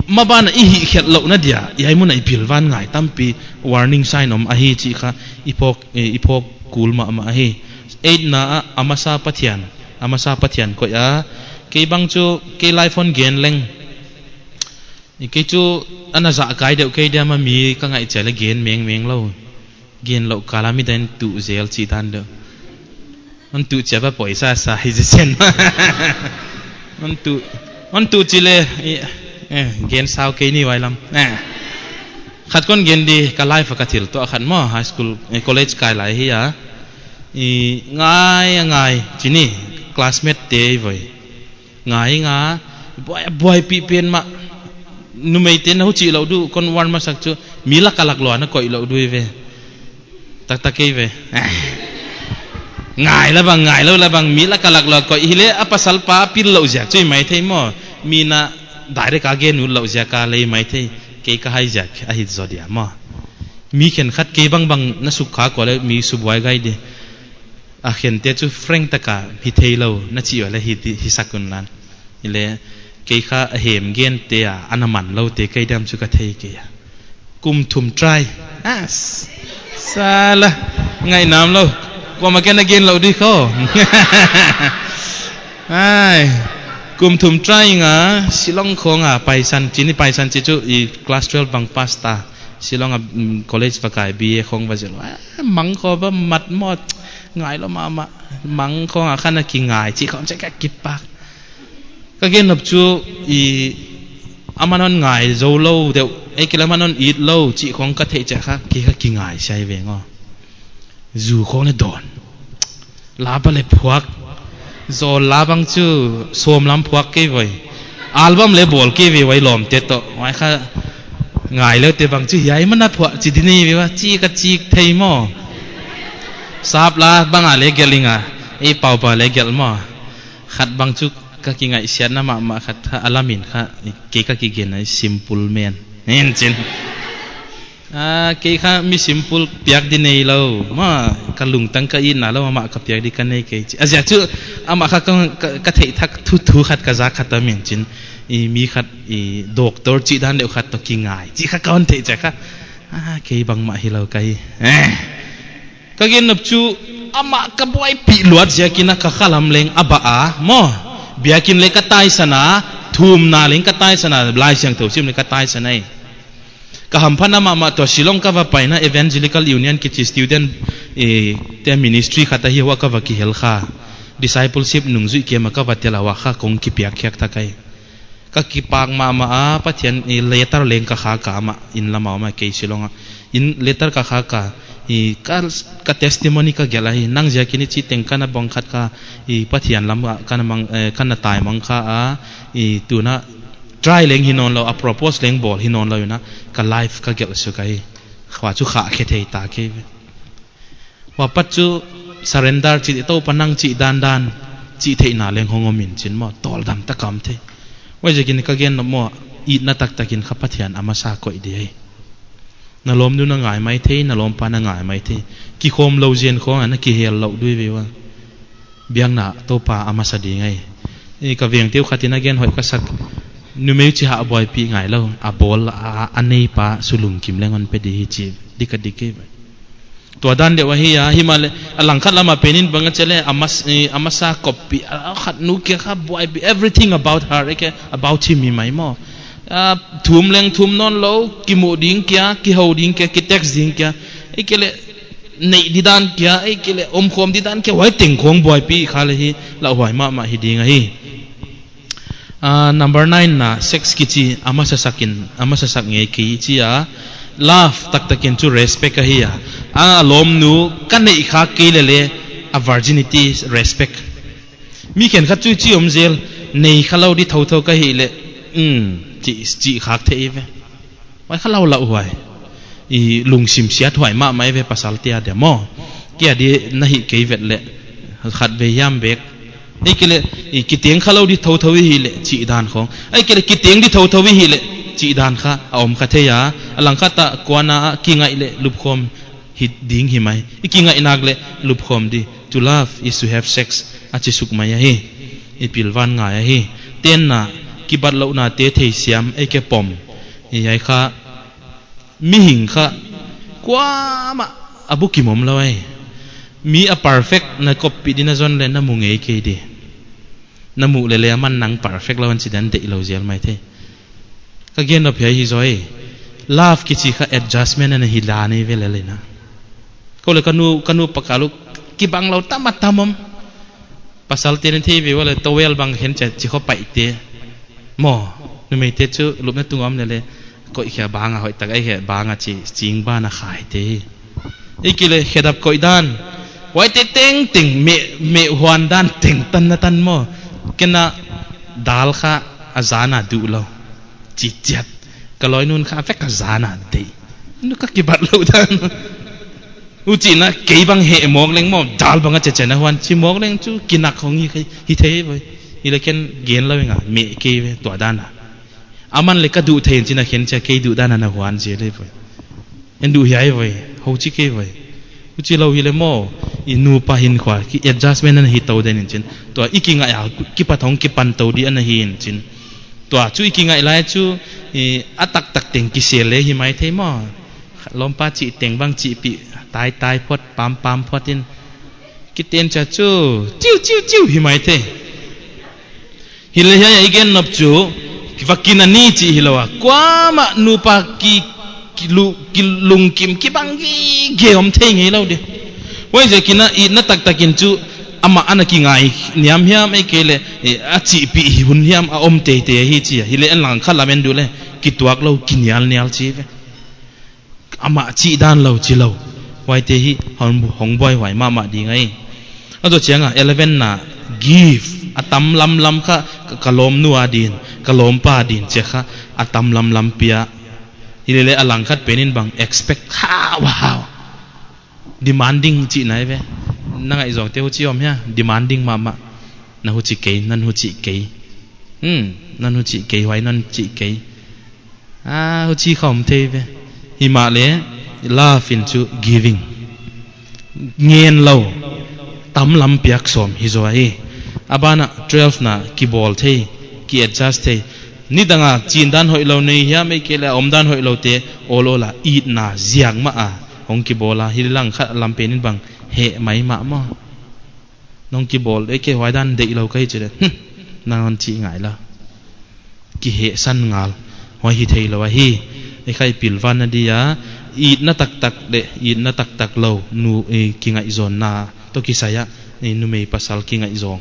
maban a i hih khelh louhna dia, i ai mun a i pilvan ngai tampi warning sign om ahi chih kha i phawk, i, i phawk kul mahmah ahi. Eight na ah, a masa Pathian, a masa Pathian koih a. Kei bang chu, kei life hon gen leng. I kei chu ana zah kai deuh kei diam a mi ka ngaih chiang leh gen mengmeng lou. Gen louh kal a midang in tuh zel chih dan deuh. Hon tuh chiang a poisa sa hi zi chen. Hon tuh, hon tuh chih leh, i, eh, gen sau kei ni vai lam. Eh. Khat kon gen di ka life a ka thil tuah khat maw, high school, eh, college kai lai hi a. I ngai a ngai, chih ni, classmate te i voi. Ngai nga, buai, buaipih pen mah. Numeite'n na huchi lou di uh, kon warn masak chu, mi lak a lak lua na koih lou di uh ve. Taktak kei ve. Ngai la bang, ngai lou la bang, mi lak a lak lua koih hi leh, a pasal pa pil lou ziak chu i mai thei maw. Mi na direct a gen ut lou ziak a leh i mai thei. Kei ka hai ziak, a hit zaw dia maw. Mi khenkhat kei bangbang na suk kha kua leh, mi subuai gai di. A khente chu frank taka hi thei lou, na chih ua leh hi di, hi sak un lan. I leh, kei kha a hem gente a, ana man loute kei diam chu ka thei kei a. Kum thum try. As. Sala. Ngaih nam lou. Kuamah kei na gen lou di kho. Ai. Kum thum try nga, Shillong khong a, paisan, chih ni paisan chih chu, i class twelve bang pass ta. Shillong a, mm, college va kai, B A khong va zil. Ah, mang kho va mat mawt. Ngai lou mahmah. Mang khong a khan a kingai, chih khong chih ka kipak. Ka gen nop chu, i, aman hon ngai zou lou deuh, ei kei leh aman hon it lou, chih khong ka theih chiang kha, kei kha kingai sia hi ve ngaw. Zu khong leh dawn. La pa leh phuak. Zawl la bang chu, sawm lam phuak kei voi. Album leh bawl kei ve vai lawmte toh. Vai kha ngai leute bang chu, hiai man a phuak chih di nei ve va, chih ka chih thei maw. Sap la bang a leh gelh ing a, ei pau pa leh gelh maw. Khat bang chu ka kingaihsiatna mahmah khat kha, a lam in kha, kei ka kigen a simple man. Hen chin. Ah, kei kha mi simple piak di nei lou. Maw, ka lungtang ka itna lou, amah ka piak di ka nei kei chi. A ziak chu, amah kha ka, ka, ka theih thak thu, thu khat ka za khat a min chin. I mi khat, i doctor chih dan deuh khat toh kingai. Chih kha ka hon theih chiang kha. Ah, kei bangmah hi lou ka hi. Eh. Ka gen nop chu, amah ka buaipih luat ziakin a ka khalam leng a bah a, maw. Biakin leh ka taisan a, thumna leng ka taisan a, Laisiangthou sim leh ka taisan a. Ka hamphatna mahmah tuh Shillong ka va paina Evangelical Union kichi student, eh, te ministry khat ahi ua ka va kihel kha. Discipleship nungzui kema ka va tel a ua kha kong kipiak khiak thak ai. Ka kipak mahmah a, Pathian, eh, letter leng ka khak a amah inn lam a om a kei Shillong a. In letter ka khak a, eh, ka, ka testimony ka gelh ahi, nang ziakin hichi teng ka na bawng khat kha, eh, Pathian lam a, ka na mang, eh, ka na tai mang kha a, eh, tuna try leng hi nawn lou, a propose leng bawl hi nawn lou in a, ka life ka gelh suk ahi. Khua chu kha khe thei ta kei ve. Huai pat chu surrender chih, Toupa nang chih dandan, chih theihna leng hong om in chin maw, tawldam tak a om thei. Huaiziakin ka gen nop maw, itna taktakin kha Pathian a masa koih di hi. Na lawmnu na ngai maithei, na lawmpa na ngai maithei. Kikhawm lou zen khong a na kihel lou di uh ve ua. Biakna Toupa a masa ding ahi. Eh, ka vengte uh khat in a gen hoih ka sak. Numei chih a buaipih ngai lou, a bawl a, a neipa su lungkim leng hon pe di hi chi, dik a dik hi. Tua dan deuh ahi a, himahleh, a langkhat lam a pen in bang a chi leh, a mas-, eh, a masa koppih, a khat nu kia kha buaipih, everything about her, eh, kei, about him hi mai maw. Ah, thum leng thum nawn lou, kimu ding kia, kihou ding kia, kitext ding kia, eh, kei leh, neih di dan kia, eh, kei leh, omkhawm di dan kia, huai teng khong buaipih kha leh hi, lauhuai mahmah hi ding ahi. Ah, number nine na, sex kichi, a masasakin, a masasak ngei kichi a. Love, taktakin chu respect ahi a. A lawmnu, ka neih kha kei leh leh, a virginity respect. Mi khenkhat chu chi om zel, nei kha lou di thouthou ka hih leh, um, chi, chi khak thei ve. Huai kha lou lauhuai. I lungsim siathuai mahmah ve pasal te a dia maw. Kia di na hih kei vet leh. Khat ve hiam bek. Ei kei leh, i kiteng kha lou di thouthou i hih leh, chih dan khong. Ei kei leh, kiteng di thouthou i hih leh, chih dan kha, a om kha thei a. A langkhat a, kuana a, kingaih leh, lupkhawm. hi ding hi mai. I kingaihnak leh lupkhawm di. To love is to have sex. A chi suk mai ahi. I pilvan ngai ahi. Tenna, kibatlouhnate theisiam, ei ke pom. Hiai kha, mihing kha, kuamah a bukim omlou ahi. Mi a perfect na koppih di na zon leh na mu ngei kei di. Na muh leh leh aman nang perfect lou a chi dan deihlou zel maithei. Ka gen nop hiai hi zaw e. Love kichi kha adjustment ana hi dan ei ve leh leh na. Kou leh ka nu, ka nu pa kal uh kibanglou tam a tam om. Pasalte'n thei ve ua leh towel bang khen chia chi khop paite. Maw, numeite chu lupna tung om leh leh. Koih khia bang a hoihtak ei khia bang a chi, ching ban a khaite. Ei ke leh khedap koih dan. Huaite tengteng, meh, meh huan dan teng tan na tan maw. Ken a dal kha a zan a duh lou. Chi chiat. Ka lawi nu'n kha vek a zan a deih. Nu ka kibatlou dan. Huchi na kei bang heh mawk leng maw, dal bang a chechen a huan chi mawk leng chu kinak hong hi, hi thei voi. Hileh ken gen lou ing a, meh kei ve tua dan a. Aman leh ka duh thei in chi na khen chia kei duh dan a na huan zel e voi. En duh hiai voi, hou chi kei voi. Huchi lou hileh maw, i nupa hinkhua, ki adjustment ana hi tou den in chin. Tua i kingaih a, kipat hong kipan tou di ana hi in chin. Tua chu i kingaih lai chu, i, a taktak teng kisel leh hi maithei maw. Lawmpa chih teng bang chihpih, tai tai phot, pam pam phot in. Kiten chia chu, chiu, chiu, chiu, hi maithei. Hileh hiai a i gen nop chu, va kin a ni chih hilou a. Kuamah nupa ki, ki lu, ki lungkim, kibang gige om thei ngeilou di. Huaiziakin a itna taktak in chu, amah ana kingai niam hiam ei ke leh, eh, a chihpih hi hun hiam a om teitei hi chi a. Hileh en langkhat lam en duh leh, kituak lou, kinial nial chi ve. Amah chih dan lou chi lou. Huaite hi hong, hong buaihuai mahmah ding ahi. A zaw chiang a, eleven na, give. A tam lamlam kha, ka, ka lawmnu a din, ka lawmpa a din chia kha, a tam lamlam pia. Hileh leh a langkhat pen in bang expect hau hau. Demanding chihna ei ve. Na ngaihzawngte huchi om hia, demanding mahmah. Na huchi kei, nan huchi kei. Hmm, nan huchi kei, huai nan chi kei. Ah, huchi kha om thei ve. Himahleh, love in chu giving. Ngen lou. Tam lam piak sawm hi zaw hi. A ban a twelve na kibawl thei, ki adjust thei. Nidang a chin dan hoihlou nei hiam ei ke leh a om dan hoihloute, awl awl a itna ziak mah a. Hong kibawl a, hileh langkhat lam pen in bang heh mai mah maw. Nong kibawl, ei ke huai dan deihlou ka hi chi leh. Hmm, nang hon chi ngai la. Kihehsan ngal. Huai hi theilou ahi. Ei kha i pilvan na di a. Itna taktak leh, itna taktak lou. Nu, eh, kingaihzawnna. Toh kisai a. Eh, numei pasal kingaihzawng.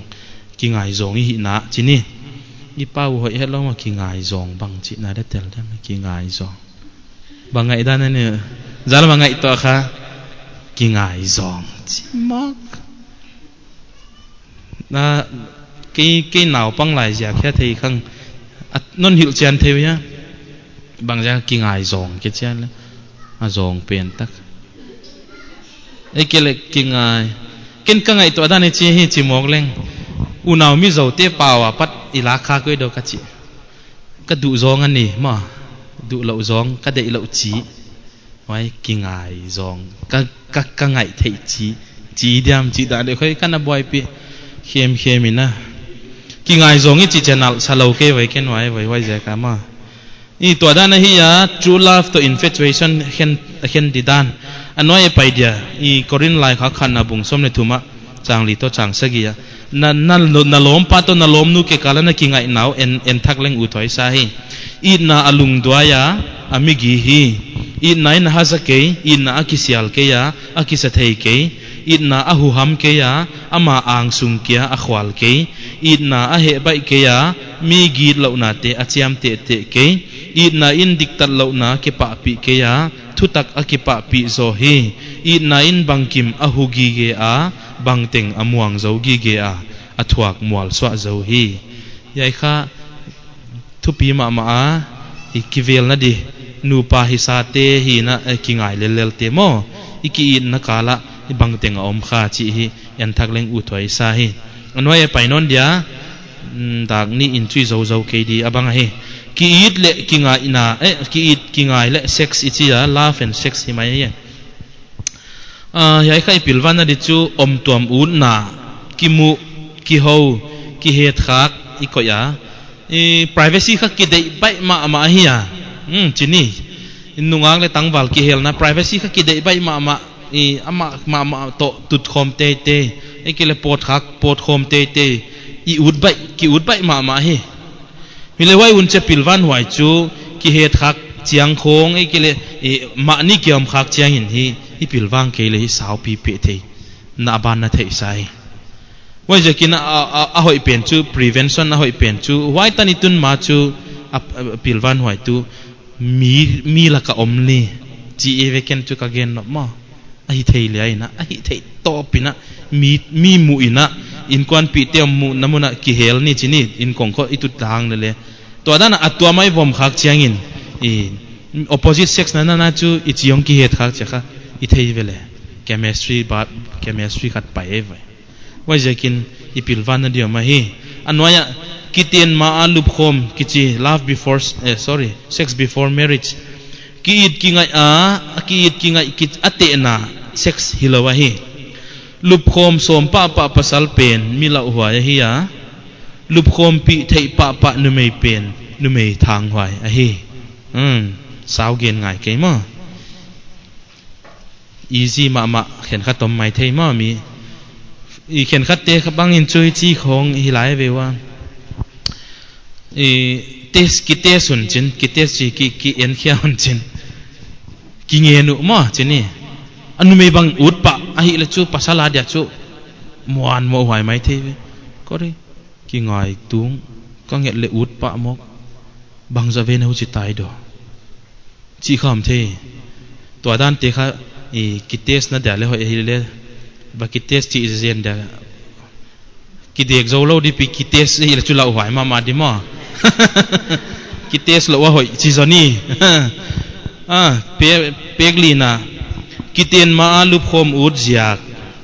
Kingaizawng i hihna. Chi ni. I pau hoih hetlou maw kingaizawng bang chihna de tel de maw kingaizawng. Bang ngaihdan a ni. Zal bang ngaihtuah kha. Kingaizawng. Chi mawk. Na, kei, kei naupang lai ziak hia thei khang. A, non hilhchian thei uh hia. Bang ziak kingaizawng ke chian leh. A zawng pen tak. Ei ke leh kingai. Ken ka ngaihtuah dan i chi hi chi mawk leng. Unau Mizote pau a pat i lak kha koi dou ka chi. Ka duh zawng a ni, maw. Duh louh zawng, ka deih louh chi. Huai kingaizawng. Ka, ka, ka ngaih theih chi. Chi diam chi dan deuh khoi ka na buaipih. Khem, khem in a. Kingaizawng i chi channel sa lou kei vai ken huai, vai, huaiziak a maw. I tua dan ahi a, true love toh infatuation khen, khen di dan. A nuai a pai dia, i Korin laikhak khatna bung sawm leh thum a, chang li toh chang sagih a. Na, na, na lawmpa toh na lawmnu kikal a na kingaihna uh en, en thak leng uthuai sa hi. Itna a lungduai a, a migi hi. Itna in a haza kei, itna a kisial kei a, a kisa thei kei. Itna a huham kei a, ama angsung kia a khual kei. Itna a hehbaih kei a, mi gitlouhnate a chiamtehteh kei. Itna in diktatlouhna kipahpih kei a, thutak a kipahpih zaw hi. Itna in bangkim a hu gige a, bangteng a muang zou gige a, a thuak mualsuah zou hi. Hiai kha thupi mahmah a, i kivelna di, nupa hisate hihna, eh, kingai lellel te maw. I ki-itna kal ah, i bangteng a om kha chih hi, en thak leng uthuai sa hi. A nuai a pai nawn dia, mm, dak nih in chu i zou zou kei di a bang ahi. Ki-it leh kingaihna, eh, ki-it kingai leh sex i chi a, love and sex hi mai hi. Ah, hiai kha i pilvang na di chu omtuam utna, kimuh, kihou, kihetkhak, i koih a. I privacy kha kideih baih mahmah ahi a. Hmm, chih ni. I nungak leh tangval kihelna privacy kha kideih baih mahmah. I amah mahmah toh tutkhawm teitei. Ei kei leh pawtkhak, pawtkhawm teitei. I ut baih, ki ut baih mahmah hi. Hileh huai un chia pilvang huai chu, kihetkhak chiang khong, ei kei leh, i mahni kiomkhak chiangin hi, i pilvang kei leh hi saupi peh thei. Na ban na theih sa hi. Huaiziakin a, a, a, a hoih pen chu, prevention a hoih pen chu, huai tan i tun ma chu, a, a, pilvang huai tu, mi, mi laka om ni, chih e ve ken chu ka gen nop maw. A hih theih leh a ina, a hih theih tawp ina, mi, mi muh ina, inkuanpihte om muhna muna kihel ni chih ni, inkong khawng i tut tang lele. Tua dan a tuam a i vom khak chiangin, i, opposite sex na na na chu, i chi hong kihetkhak chia kha, i thei ve leh. Chemistry ba, chemistry khat pai e ve. Huaiziakin i pilvang na di om ahi. A nuai ah, kiten ma a lupkhawm kichi, love before, eh, sorry, sex before marriage. Ki-it kingaih a, ki-it kingaih ki a tehna sex hilou ahi. Lupkhawm sawm pahpah pasal pen mi lauhuai ahi a. Lupkhawmpih theih pahpah numei pen, numei thanghuai ahi. Hmm, sau gen ngai kei maw. Easy mahmah, khenkhat om maithei maw mi. I khenkhatte kha bangin chu i chi khong hi lai ve ua. I test, ki test un chin, ki test chi, ki, ki en khia un chin. Ki ngen uh maw chih ni. A numei bang ut pah, ahihleh chu pasal a dia chu. Muanmoh huai maithei ve. Kori, ki ngai tung, ka nget leh ut pah mawk. Bangzah ve na huchi tai daw. Chih kha om thei. Tua dante kha, i, ki test na dia leh hoih hileh. Ba ki test chih zen dia. Ki dek zou lou di pi ki test hileh chu lauhuai mahmah di maw. Ki test lou a hoih chih zaw ni. Ah, pe, pek lina. Kiten ma a lupkhawm ut ziak.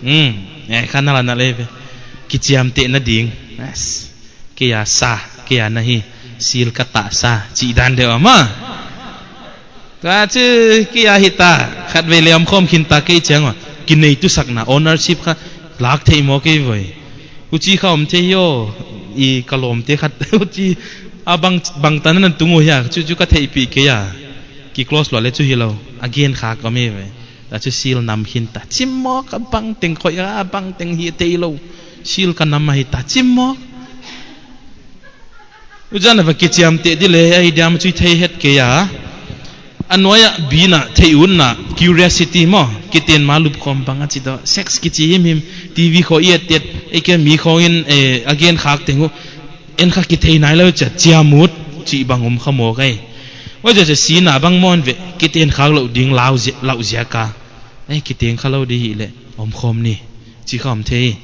Hmm. Eh, kha na la na le ve. Kichiamteh na ding. Yes. Kei a sa, kei a na hi, sil ka ta sa, chih dan deuh a maw. Tua chu kei a hi ta, khatvei leh omkhawm khin ta kei chiang ua. Kinei tu sakna, ownership kha, lak thei maw kei voi. Huchi kha om thei hi aw, i ka lawmte khat, huchi, a bang, bangtan na tung uh hia, chu chu ka theihpih kei a. Ki close lua leh chu hilou, a gen khak om e voi. Tua chu sil nam khin ta. Chim mawk a bangteng khoih a, a bangteng hi thei lou. Sil ka nam ahi ta. Chim mawk. Huchiin a va kichiamteh di leh, a hi diam chu thei het kei a. A nuai ah bina, theih utna, curiosity maw. Kiten ma lupkhawm bang a chi daw. Sex kichi himhim, T V khawng i et et, ei kei mi khawng in, eh, a gen khak teng uh. En kha kithei nailou chia, chiam ut, chih bang om kha mawk ei. Huai chia chia sina bang maw ve, kiten khak lou ding lau zia, lau ziak a. Ei, kiten kha lou di hileh, omkhawm ni. Chih kha om thei.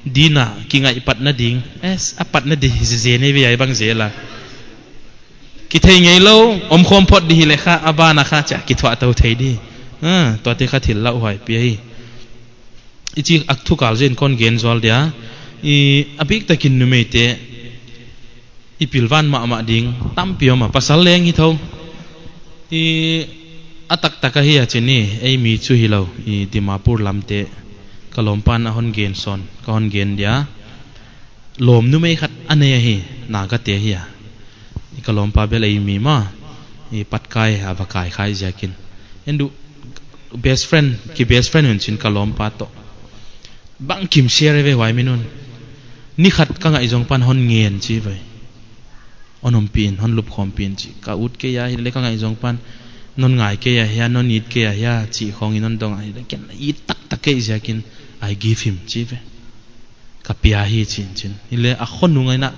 Dina, kingaih patna ding. Es, a patna di hi zen e ve ai bang zel a. Kithei ngeilou, omkhawm phot di hileh kha, a bana kha, chia kithuah tou thei di. Ah, tuate kha thil lauhuai pi hi. I chih a thu kal zen kon gen zual dia. I a biktakin numeite. I pilvang mahmah ding. Tampi om a pasal leng hi thou. I a taktak ahi a chih ni. Ei mi chu hilou. I Dimapur lamte. Ka lawmpan a hon gen sawn. Ka hon gen dia. Lawm numei khat a nei ahi, Naga te ahi a. I ka lawmpa bel ei mi maw, i Patkai a va kai khai ziakin. En du best friend, ki best friend un chin ka lawmpa toh. Bangkim share ve huai min un. Ni khat ka ngaihzong pan hon ngen chi ve. Hon ompih in, hon lupkhawmpih in chi. Ka ut kei a hileh ka ngaihzong pan. Non ngai kei a hia, non it kei a hia, chih khawng in non dong a hileh. Ken it taktak kei ziakin, I give him chi ve. Ka pia hi chin chin. Hileh a khonung ai na.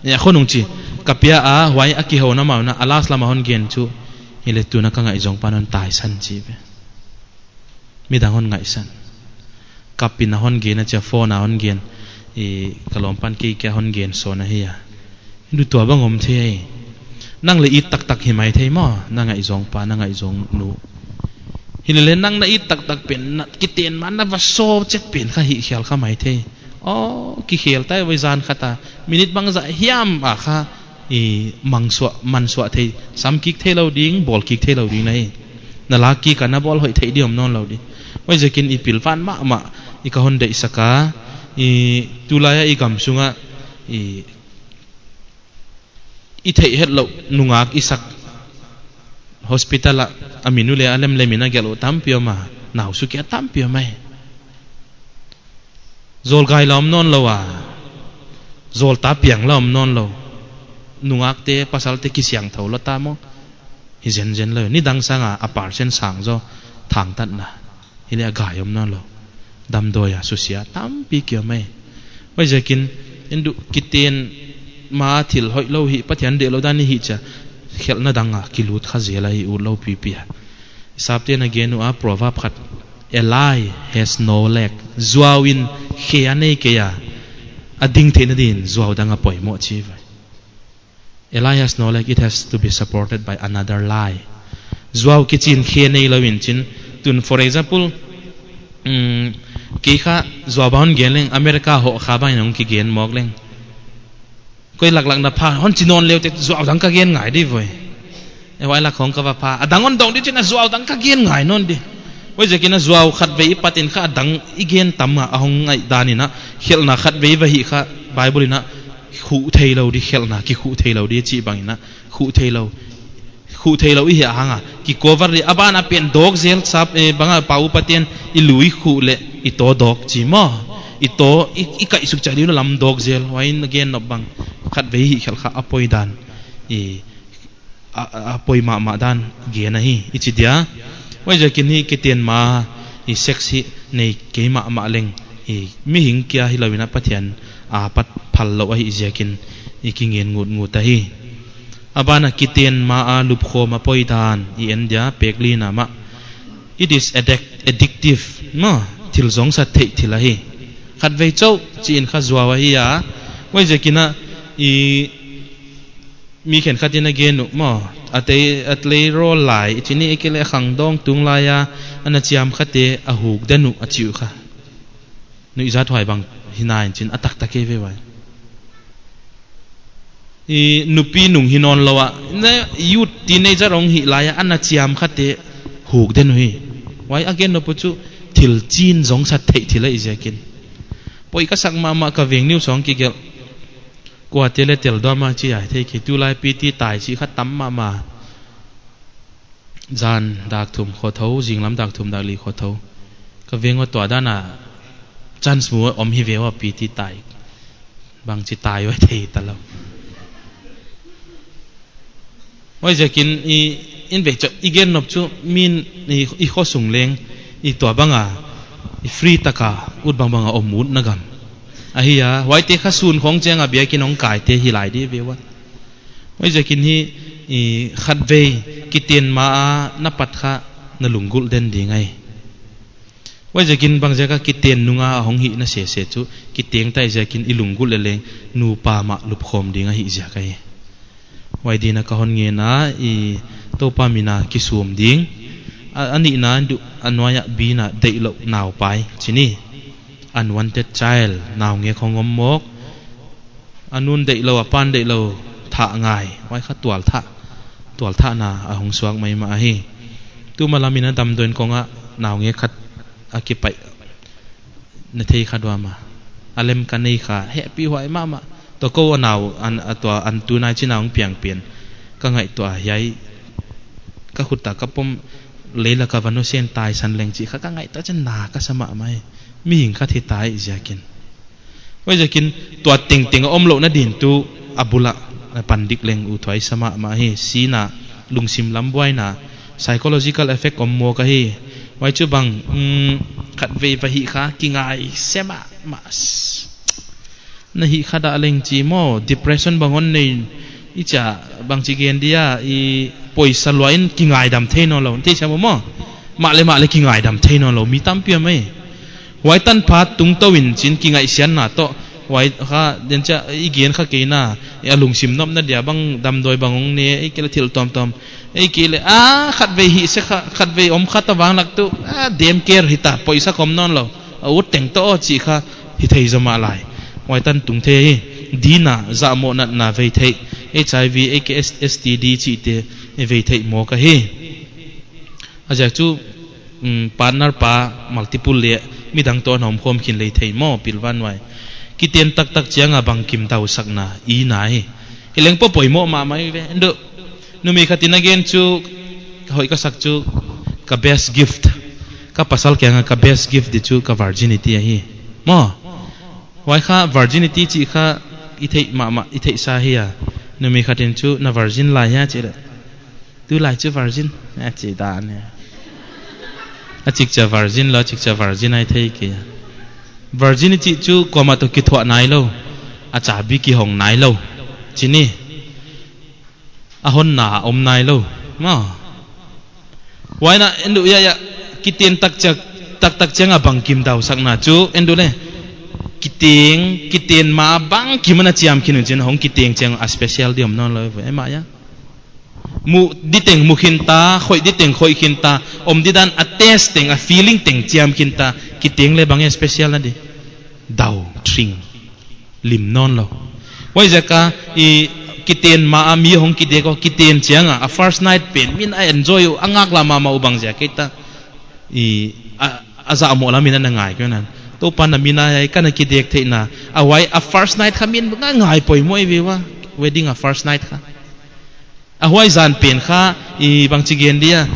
Eh, a khonung chi. Ka pia a, huai a kihouna mah na, a last lam a hon gen chu. Hileh tuna ka ngaihzong pan hon taisan chi ve. Midang hon ngaihsan. Kap in a hon gen a chia phone a hon gen. I ka lawmpan kei kia hon gen sawn ahi a. Hindu tua bang om thei. Nang leh it taktak hi maithei maw, na ngaihzong pa, na ngaihzong nu. Hilele nang na it taktak pen, na kiten ma na va sawm chet pen kha hih khial kha maithei. Aw, kikhel tai voi zan khat a. Minute bangzah hiam a kha, i mangsuah, mansuah thei, sam kik theilou ding, bawl kik theilou ding na hi. Na lak kik a na bawl hoih thei di om nawnlou di. Huaiziakin i pilvang mahmah, i ka hon deihsak a, i tulai a i gam sung a, i, i theih het louh nungak i sak hospital a, a min uh leh a lemlem in a gelh uh tampi om a, nau sukha tampi om ahi. Zawl gai la om nawnlou a, zawl ta piang la om nawnlou. Nungakte, pasalte kisiangthou lou ta maw. Hi zenzen lou. Nidang sang a, a percent sang zaw thangtatna. Hileh a gai om nawnlou. Damdawi a susia tampi ki om ahi. Huaiziakin, i ding kiten ma thil hoihlou hi, Pathian deihlouh dan i hih chiang, khelhna dang a kilut kha zel ahi, utlou pipi a. Sapte'n a gen ua, proverb khat, "A lie has no leg." Zuau in khe a nei kei a, a ding theihna din zuau dang a poimoh chi vai. "A lie has no leg, it has to be supported by another lie." Zuau kichi in khe neilou in chin. Tun, for example, um, kei kha zuau bang hon gen leng, America hoh kha bang in hong kigen mawk leng. Koi laklak na pha, hon chi nawn leu teh zuau dang ka gen ngai di voi. E huai lak hong ka va pha. A dang hon dong di chin a zuau dang ka gen ngai nawn di. Huaiziakin a zuau khatvei i pat in kha a dang i gen tam a, a hong ngaihdan in a. Khelhna khatvei va hih kha, Bible in a. Khuh theilou di khelhna, kikhuh theilou di chih bang in a. Khuh theilou. Khuh theilou i hih hang a. Ki cover di a ban a pen dawk zel sap, eh, bang a pa upate'n i lui khuh leh i taw dawk chi maw. I taw, i, i kaihsuk chiat di lam dawk zel. Huai in a gen nop bang. Khatvei hih khelh kha a poi dan. I, a, a poi mahmah dan gen ahi, i chi dia. Huaiziakin hi kiten ma, i sex hi nei kei mahmah leng, i mihing kia hilou in a Pathian apat phal lou ahih ziakin, i kingen ngutngut ahi. A ban a kiten ma a lupkhawm a poi dan, i en dia pek lina mah. It is addic-, addictive, maw, thil zongsat theih thil ahi. Khatvei chauh, chi in kha zuau ahi a. Huaiziakin a, i mi khenkhat in a gen uh maw, a tei, a tleirawl lai, i chi ni i kile khangdawng tung lai a, a na chiam khate a huk den uh a chi uh kha. Nuihzat huai bang hi na in chin a taktak ei ve vai. I nupi nung hi nawnlou a, na youth teenager hong hih lai a, a na chiam khate huk den uh hi. Huai a gen nop uh chu thil chin zongsat theih thil ahih ziakin. Poi ka sak mahmah ka veng news hong kigelh. Kuate leh tel dawm a chi ai thei kei, tulai PT tai chi kha tam mahmah. Zan dak thum khawthou, zinglam dak thum dak li khawthou. Ka veng ua tua dan a chance mu om hi ve ua PT tai. Bangchi tai ua thei ta lou. Huaiziakin i, in ve chauh, i gen nop chu min i, i khosung leng, i tua bang a, i free taka, ut bangbang a om ut na gam. Ahi a, huaite kha sun khong chiang a biakin hong kaite hi lai di ve ua. Huaiziakin hi, i khatvei, kiten ma a na pat kha na lunggulh den ding ahi. Huaiziakin bangziak a kiten nung a hong hih na sese chu, kiteng ta ziakin i lunggulh leh leng nupa mah lupkhawm ding ahih ziak ahi. Huai din a ka hon ngen a, i Toupa min a kisum ding. A, a nihna du-, a nuai a bin a deihlouh naupai, chi ni. Unwanted child, naungek hong om mawk. A nu'n deihlou, a pa'n deihlou, thah ngai. Huai kha tualthah, tualthahna a hong suak maimah ahi. Tuma lam in a damdawi in kong a naungek khat a kipaih na thei kha diam a. A lem ka nei kha, hehpihhuai mahmah. Tua kou a nau, an, a tua, an tu nai chin a hong piang pen. Ka ngaihtuah hiai, ka khut a ka pom lei lak a van hon sen taisan leng chi kha ka ngaihtuah chin na ka sa mahmah hi. Mihing khat hi ta ahih ziakin. Huaiziakin tua tengteng a omlouhna din tu a bul a pan dik leng uthuai sa mahmah hi. Sihna, lungsim lam buaina, psychological effect om mawk ahi. Huai chu bang, um, khatvei va hih kha kingai se mahmah. Na hih kha dah leng chi maw, depression bang hon nei, i chia bangchi gen dia, i poisa luah in kingaidam thei nawnlou, thei sia maw maw. Mahleh mahleh kingaidam thei nawnlou, mi tampi om ei. Huai tanpha tungtou in chin kingaihsiatna toh, huai kha, den chia, i gen kha kei na, i a lungsim nopna dia bang damdawi bang hong ne, i kile thil tuamtuam, i kile, a, khatvei hih se kha, khatvei om kha ta vang lak tu, a, dem care hita, poisa khawm nawnlou, a ut teng toh chi kha, hi thei zaw mahlai. Huai tan tung thei hi, dina, zahmoh natna vei thei, HIV, AIDS, STD chihte, vei thei mawk ahi. A ziak chu, mm, partner pa multiple leh midang toh na omkhawm khin lei thei maw, pilvan huai. Kiten taktak chiang a bangkim dausakna i nei. Hileng poimoh mahmah ve. Ndo, numei khat in a gen chu, hoih ka sak chu, ka best gift. Ka pasal kiang a ka best gift di chu ka virginity ahi. Maw. Huai kha virginity chih kha i theih mahmah, i theihsa hi a. Numei khat in chu na virgin lai hia chi leh. Tulai chu virgin. A chi dan e. A chik cha virgin lou, chik cha virgin ahi thei kei a. Virginity chu kuamah toh kithuah nailou. A chabi kihong nailou. Chi ni. A honna om nailou. Maw. Huai na, en du ya ya, kiten taktak, taktak chiang a bangkim dausakna chu, en du le. Kiten, kiten ma bangkim ana chiam khin un chin, hong kiten chiang a special di om nawnlou, e ma ya. Mu di teng mu khin ta, khoih di teng khoih khin ta, om di dan a taste teng, a feeling teng chiam khin ta, kiten le bang e special na di. Dau, tring. Lim nawnlou. Huaiziak a, i kiten ma a mi hong kidek uh, kiten chiang a, a first night pen, min a enjoy uh, a ngaklah mahmah uh bang ziak kei ta. I, a, a zahmoh lam in ana ngai kei uh nan. Toupan a min a, ai, kana kidek theihna. A huai, a first night kha min nga ngai poimoh i ve ua. Wedding a first night kha. A huai zan pen kha, i bangchi gen dia.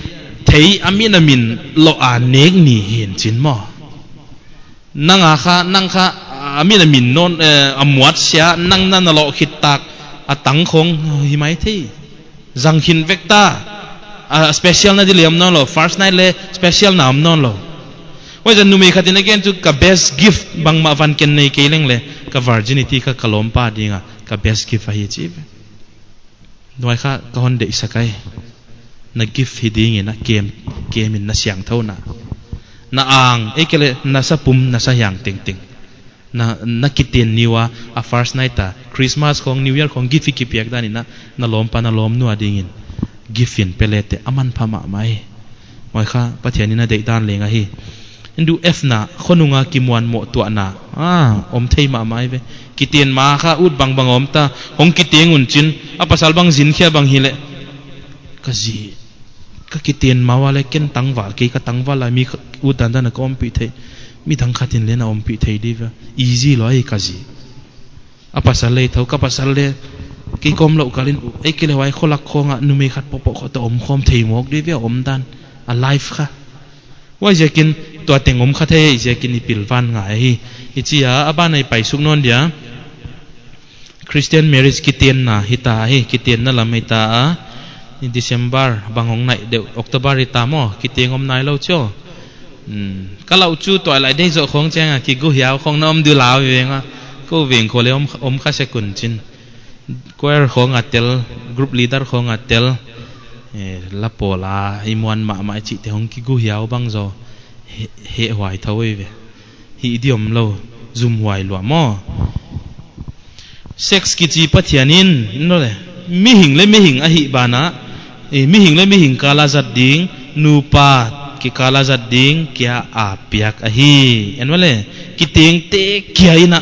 Thei a min a min loh a nek ni hi'n chin maw. Nang a kha, nang kha, a min a min nawn, eh, a muat sia, nang na na loh khit tak, a tang khong, hi mai thei. Zang khin vek ta, a special na di le om nawnlou, first night le special na om nawnlou. Huai zan numei khat in a gen chu ka best gift bangmah van ken nei kei leng le, ka virginity kha ka lawmpa ding a, ka best gift ahi chi ve. Nuai kha ka hon deihsak ai. Na gift hi ding in a kem, kem in na siangthou na. Na ang, ei kei le na sapum, na sahiang tengteng. Na, na kiten ni ua, a first night a, Christmas khong, New Year khong, gift i kipiak dan in a, na lawmpa, na lawmnu a ding in. Gift in pe le te, a manpha mahmah e. Huai kha, Pathian in a deihdan leng ahi. En du F na, khonung a kimuanmoh tuahna. Ah, om thei mahmah i ve. Kiten ma kha ut bangbang om ta. Hong kiten un chin. A pasal bang zin khia bang hi le. Ka zi. Ka kiten ma ua le ken tangval kei ka tangval a mi kha ut dandan a ka ompih thei. Midang khat in le na ompih thei di ve. Easy lou ai ka zi. A pasal le thou ka pasal le. Kei ka om lou kal in u. Ei kei le huai kholak khong a numei khat popoh khong toh omkhawm thei mawk di ve omdan. A life kha. Huaiziakin tua teng om kha thei ziakin i pilvan ngai hi. Hichi a, a ban a i paisuk nawn dia. Christian marriage kitenna hita hi, kitenna lam hita a. I December, bang hong naih deuh, October hita maw, kiten om nailou chu. Hmm, ka lau chu tua lai dei zoh khong chiang a, kigu hiau khong na om di lau veng a. Kou veng khong le om, om kha sek un chin. Choir khong a tel, group leader khong a tel, eh, la pawl a, i muan mahmah chihte hong kigu hiau bang zaw, he, hehhuai thou ei ve. Hih di omlou, zumhuai lua maw. Sex kichi Pathian in, no le, mihing le mihing ahih ban a, eh, mihing le mihing kal a zat ding, nupa kikal a zat ding, kia a piak ahi. En maw le, kitengte kia in a,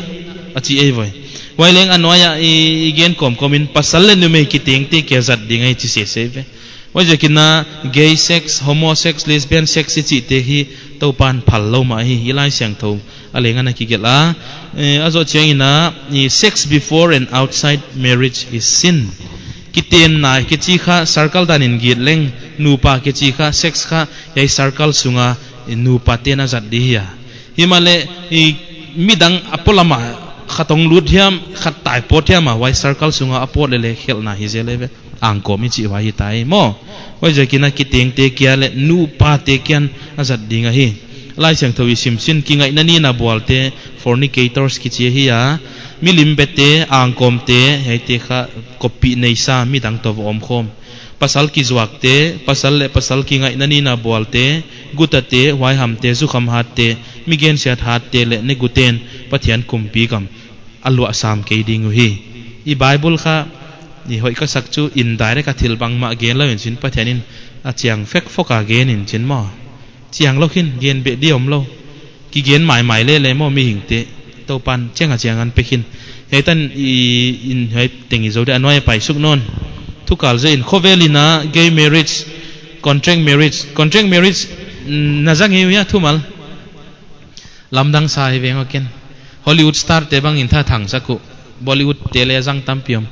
a chi ei voi. Huai leng a nuai a i, i gen kawmkawm in pasal le numei kitengte kia zat ding ahi chi sese ve. Huaiziakin a gay sex, homo sex, lesbian sex i chihte hi Toupan phal lou mah hi, i Laisiangthou a leng ana kigelh a. Eh, a zoh chiang in a, i sex before and outside marriage is sin. Kitenna kichi kha circle dan in git leng, nupa kichi kha, sex kha, hiai circle sunga, i nupa ten a zat di hi a. Himahleh, i midang a polam a khat hong lut hiam, khat tai pawt hiam a, huai circle sunga a pawt lele khelhna hi zel ei ve. Angkawm i chih huai hita hi maw. Huaiziakin a kitengte kia le nupate kian a zat ding ahi. Laisiangthou i sim sin kingaihna nihna bualte fornicators kichi ahi a. Milim bete, angkawmte, hiaite kha koppih neisa midang toh va omkhawm. Pasal kizuakte, pasal le pasal kingaihna nihna bualte, gutate, huaihamte, zukham hatte, mi gensiat hatte le ne guten, Pathian kumpi gam a luah sam kei ding uhi. I Bible kha, i hoih ka sak chu indirect a thil bangmah gen lou in chin Pathian in a chiang fek fok a gen in chin maw. Chiang lou khin gen beh di omlou. Kigen maimai lele maw mihingte. Toupan chiang a chiang an pe khin. Hiai tan i in hiai teng i zou di a nuai a paisuk nawn. Thukal zah in khovel in a gay marriage, contract marriage, contract marriage Na zang hi uh hia thumal? Lamdang sa hi veng uh ken. Hollywood star te bang in tha thang sak uh. Bollywood te le zang tampi om.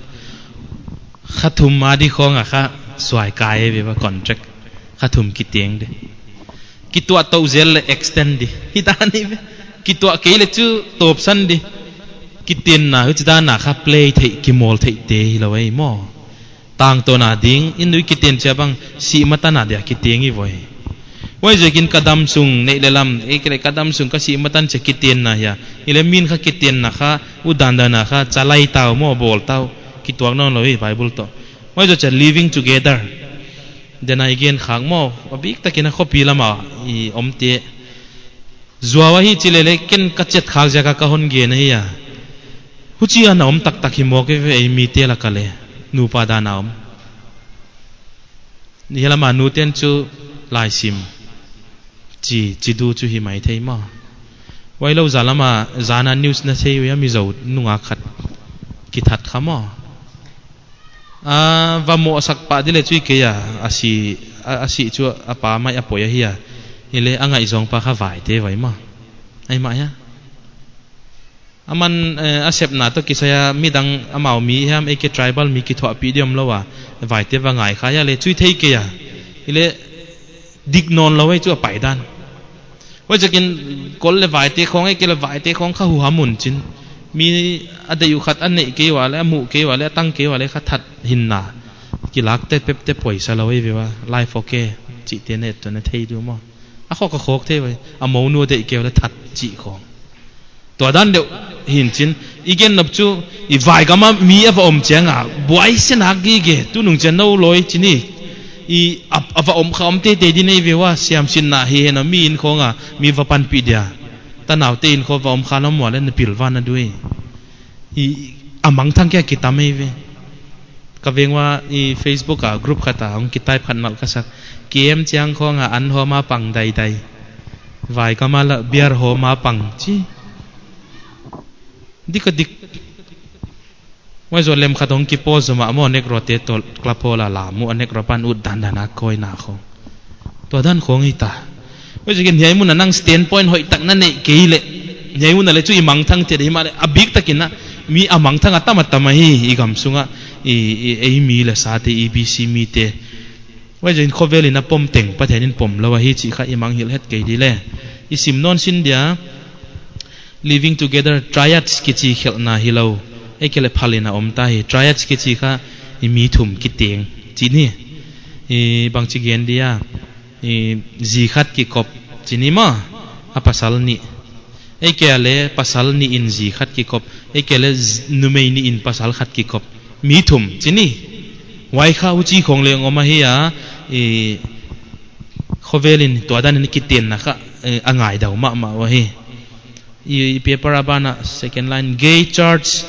Kha thum ma di khong a kha suai kai ve ba contract. Kha thum kiteng di. Kituah tou zel le extend di. Hi ta ni ve. Kituah kei le chu topsan di. Kitenna huchi dan a kha play thei, kimawl thei te hi lo ei maw. Tangtawn a ding, in dui kiten chia bang, si matan a dia kiteng i voi. Huai ziakin ka dam sung, neih le lam, ei kei le ka dam sung ka si matan chia kitenna hia. I le min kha kitenna kha, u dandan a kha, chalai tau maw, bawl tau, kituak nawn lo hi Bible toh. Huai zoh chia living together. Dena i gen khak maw, a biktakin a khopi lam a, i omte. Zuau ahi chi lele ken ka chet khak ziak a ka hon gen ahi a. Huchi a na om taktak hi mawk e ve ei mite lak a le. Nupa dan a om. Ni hilam a nu ten chu laisim. Chi, chi du chu hi mai thei maw. Huai lo zalam a, zan a news na thei uh hia Mizo nungak khat. Kithat kha maw. A, va mohsak pah di le chu i kei a, a si, a, a si chu a pa mai a poi ahi a. Hi le a ngaihzawng pa kha vaite vai maw. Ai mah hia. Aman, eh, a sepna toh kisai a midang amau mi hiam ei kei tribal mi kithuahpih di om lo a. Vaite va ngai kha hia le chu i thei kei a. Hi le dik nawn lo ei chu a pai dan. Huai ziakin kol le vaite khong, ei kei le vaite khong kha huham un chin. Mi a deih uh khat a neih kei ua le, a muh kei ua le, a tang kei ua le kha that hinna. Kilak te pep te poisa lo ei ve ua, life okay, chih te ne toh na thei di uh maw. A khok a khok thei vai, a mou nu a deih kei ua le that chih khong. Tua dan deuh hin chin, i gen nop chu, i vai gam a mi a va om chiang a, buai se nak gige, tu nung chiang no loi chin i, i a, a va om kha om teitei di nei ve ua, siam sin na hi hen a mi in khong a, mi va panpih dia. Tanau te in khong va om kha lam ua le na pil va na dui. I, a mangthang kia kitam ei ve. Ka veng ua i Facebook a group khat a, hong ki type khat nal ka sak. K M chiang khong a an hom a pang dai dai. Vai gam a la beer hom a pang chi. Dik a dik. Huai zoh lem khat hong ki post zomah maw Negro te toh club hall a la mu a Negro pan ut dandan a koi na khong. Tua dan khong hi ta. Huai ziakin hiai mun a nang standpoint hoih tak na neih kei le. Hiai mun a le chu i mangthang te di mah le a biktakin a mi a mangthang a tam a tam ahi i gam sung a i, i, ei mi le sa te i B C mi te. Huai ziakin khovel in a pom teng Pathian in pom lo ahi chih kha i mangngilh het kei di le. I sim nawn sin dia living together triads kichi khelhna hi lo. Ei kei le phal in a om ta hi. Triads kichi kha i mi thum kiteng. Chi ni. I bangchi gen dia. I zi khat kikop. Chi ni maw. A pasal nih. Ei kei le pasal nih in zi khat kikop. Ei kei le z-, numei nih in pasal khat kikop. Mi thum, chi ni. Huai kha huchi khong leng om ahi a, i, khovel in tua dan in kitenna kha, eh, a ngaidau mahmah uh ahi. I, i paper a ban a second line, gay church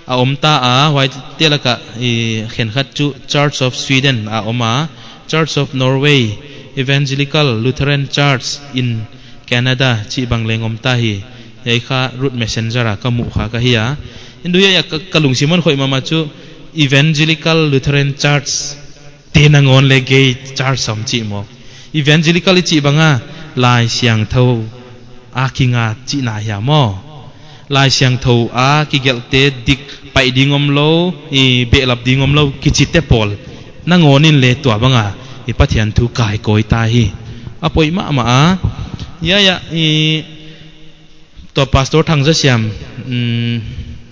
a om ta a, huaite lak a, i, khenkhat chu Church of Sweden a om a, Church of Norway, Evangelical Lutheran Church in Canada chih bang leng om ta hi. Hiai kha Root Messenger a ka muh kha ka hi a. Indu hiai a ka, ka lungsim hon khoih mahmah chu Evangelical Lutheran Church te nangawn le gay church om chih maw. Evangelical i chih bang a Laisiangthou a kinga chihna hia maw. Laisiangthou a kigelhte dik paih ding om lo, i behlap ding om lo, kichite pawl. Nangawn in le tua bang a, i Pathian thu kai koi ta hi. A poimoh mahmah a. Hiai a, i, tua pastor Thangzasiam, mm,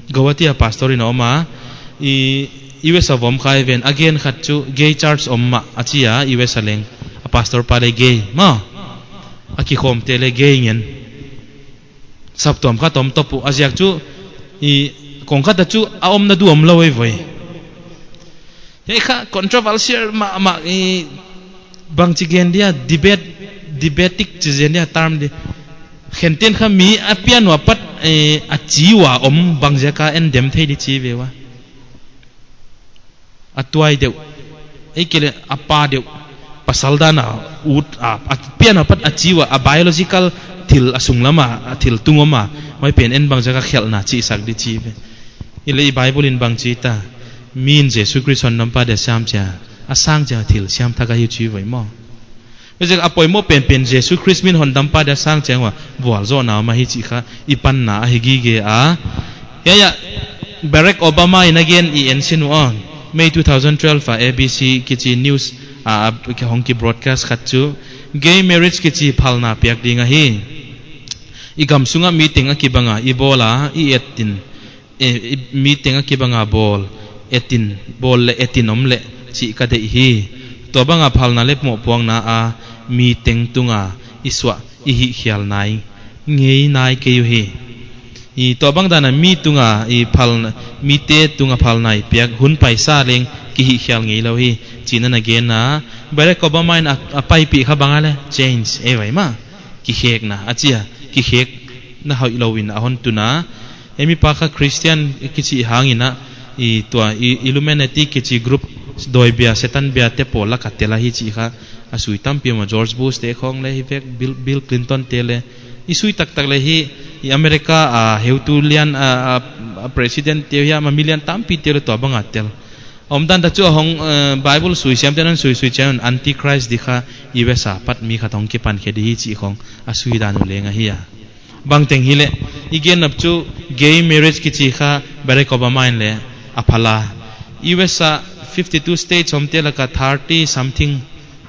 Guwahati a pastor in a om a. I, U S a vom khai ven, a gen khat chu gay church om mah, a chi a, U S a leng. A pastor pa le gay, maw. A kikhawmte le gay ngen. Saptuam khat om top uh, a ziak chu, i, kong khat a chu, a omna du om lo ei voi. Hiai kha controversial mahmah, i, bangchi gen dia, debate, debatic chi gen dia term di. Khenten kha mi a pian ua pat, i, a chi ua om bang ziak a en dem thei di chi ve ua. A tuai deuh, ei kei le a pa deuh, pasal dan a ut a, a pian a pat a chi ua, a biological thil a sunglam a, a thil tung om a, huai pen en bang ziak a khelhna chihsak di chi ve. I le i Bible in bang chi ta, mi in Jesu Christ hon nampa dia siam chia, a sang chia thil siam thak ahi chi voi maw. Huaiziak a poimoh penpen Jesu Khrist min hondampa dia sang chiang ua vualzohna om ahi chih kha i panna ahi gige a. Hiai ah Barack Obama in a gen i en sin uh a, May two thousand twelve a A B C kichi news a, a hong ki broadcast khat chu gay marriage kichi phalna piak ding ahi. I gam sungah mi teng a kibanga i bawl a, i et in, e, i, mi teng a kibanga bawl, et in, bawl leh et in om leh chih ka deih hi. Tuabanga phalna leh mohpuakna a mi teng tunga i suah i hihkhial nai ngei nai kei uhi. I tuabang dana mi tunga i phalna, mite tunga phalna i piak hun paisa leng kihihkhial ngeilou hi, chi'n a gen a. Barack Obama in a, a paipih kha bang a leh change, e vai ma, kikhekna a chi a, kikhekna hoihlou in a hon tun a. Hiai mipa kha Christian kichi hangin a, i tua, i, Illuminati kichi group, dawi bia, Setan bia te pawl laka tel ahi chih kha a sui tampi om a, George Bush te khong leh hi vek, Bill, Bill Clinton te leh, i sui taktak leh hi, i America a heutu lian a, a, a president te hiam a mi lian tampi te leh tuabanga tel. Omdan ta chu a hong, eh, Bible sui siam te'n a sui sui chiang un Antichrist di kha U S a pat mi khat hong kipan khe di hi chih khong a sui dan uh leng ahi a. Bangteng hileh, i gen nop chu gay marriage kichi kha Barack Obama in leh a phal a. U S a fifty two states omte laka thirty something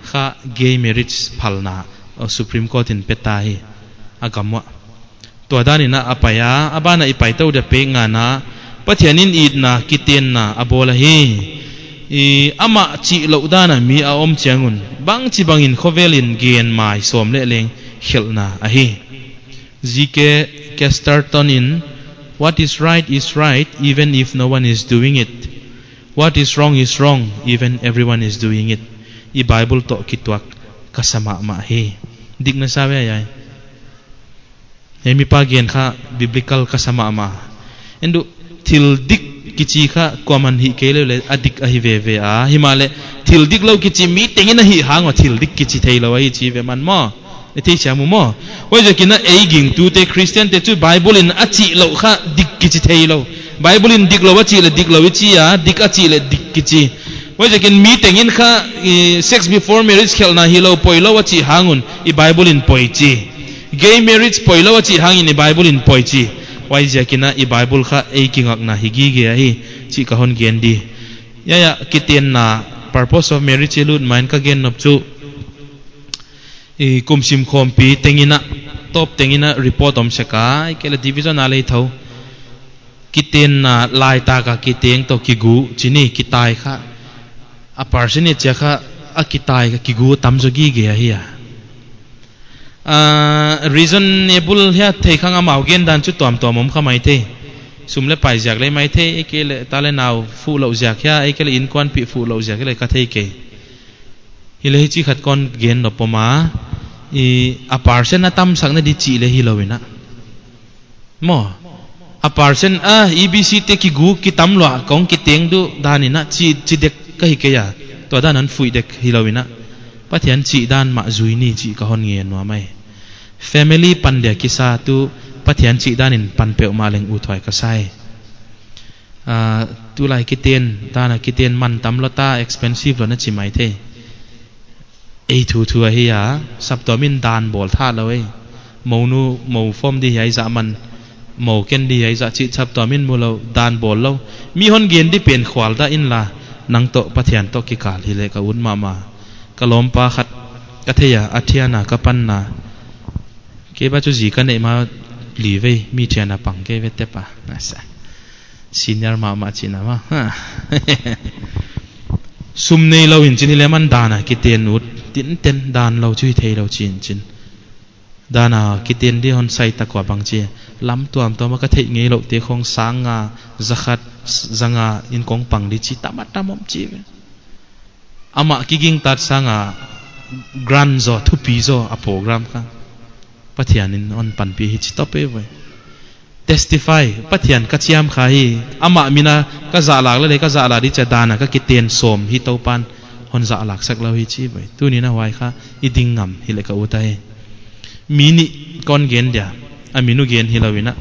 kha gay marriage phalna, uh, Supreme Court in pe ta hi a gam uah. Tua danin a pai a, a bana i pai tou dia pek ngana, Pathian in itna, kitenna a bawl ahi. I, amah chihlouh dana mi a om chiang un, bangchibangin khovel in gen mai sawm leh leng khelhna ahi. G K Chesterton in, "What is right is right, even if no one is doing it. What is wrong is wrong, even everyone is doing it." I Bible toh kituak ka sa mahmah hi. Dik na sa ve ai. Hiai mipa gen kha biblical ka sa mahmah. Endu, thil dik kichi kha kuaman hih kei leh leh a dik ahi veve a. Himahleh thil diklou kichi mi tengin a hih hang ua thil dik kichi theilou ahi chi ve man maw. I theisiam uh maw. Huaiziakin a ei gingtute Christian te chu Bible in a chihlouh kha dik kichi theilou. Bible in diklou a chih leh diklou i chi a, dik a chih leh dik kichi. Huaiziakin mi tengin kha, i, sex before marriage khelhna hilou poilou a chih hang un i Bible in poi chi. Gay marriage poilou a chih hangin i Bible in poi chi. Huaiziakin a i Bible kha ei kingakna hi gige ahi chih ka hon gen di. Hiai ah kitenna, purpose of marriage i lut main ka gen nop chu, i kum sim khawmpi tengin a, top tengin a report om sek a, ahihkeileh division a lei thou. Kitenna, laitaka kiteng toh kigu, chih ni kitai kha. A percentage chia kha, a kitai kha kigu tam zaw gige ahi a. Ah, reasonable hia thei khang amau gen dan chu tuamtuam om kha maithei. Sum leh pai ziak leh maithei, ahihkeileh ta leh nau fuhlouh ziak hia, ahihkeileh innkuanpih fuhlouh ziak leh ka thei kei. Hileh hichi khat kon gen nop om a, i, a percent a tamsakna di chih leh hilou in a. Maw, a percent a, E B C te kigu kitam lua, kong kiteng duh danin a, chi, chi dek ka hi kei a, tua dan hon fuih dek hilou in a. Pathian chih dan mah zui ni chih ka hon ngen nuam ai. Family pan dia kisa tuh, Pathian chih danin pan peuhmah leng uthuai ka sa hi. Ah, tulai kiten, dana kiten man tam lou ta, expensive lou na chi maithei. Ei thuthu ahi a, saptuam in dan bawl tha lou ei. Mounu, mou form di hiai zah man, mou ken di hiai zah chih saptuam in mulou, dan bawl lou. Mi hon gen di pen khual dah inla, nang toh Pathian toh kikal hileh ka ut mahmah. Ka lawmpa khat, ka thei a, a thiana, ka panna. Kei bang chu zi ka neih ma li vei, mi thiana pang kei ve tep a. Nasa. Senior mahmah chihna ma. Ha. Sum neilou in chin hileh man dana kiten ut. Tinten dan lou chu hi theilou chin chin. Dana kiten di hon sai ta kua bang chi. Lam tuamtuam a ka theih ngeilouh te khong sang nga, za khat, za nga in kong pang di chi tam a tam om chi ve. Amah kigingtat sanga grand zaw, thupi zaw a program kha. Pathian in hon panpih hi chi tawp e voi. Testify, Pathian ka chiam kha hi, amah mina ka zahlak leh leh ka zahlak di chia dana ka kiten sawm hi Toupan hon zahlak sak lou hi chi voi. Tuni'n a huai kha i ding ngam hileh ka ut ahi. Mi nih kon gen dia, a min uh gen hilou in a.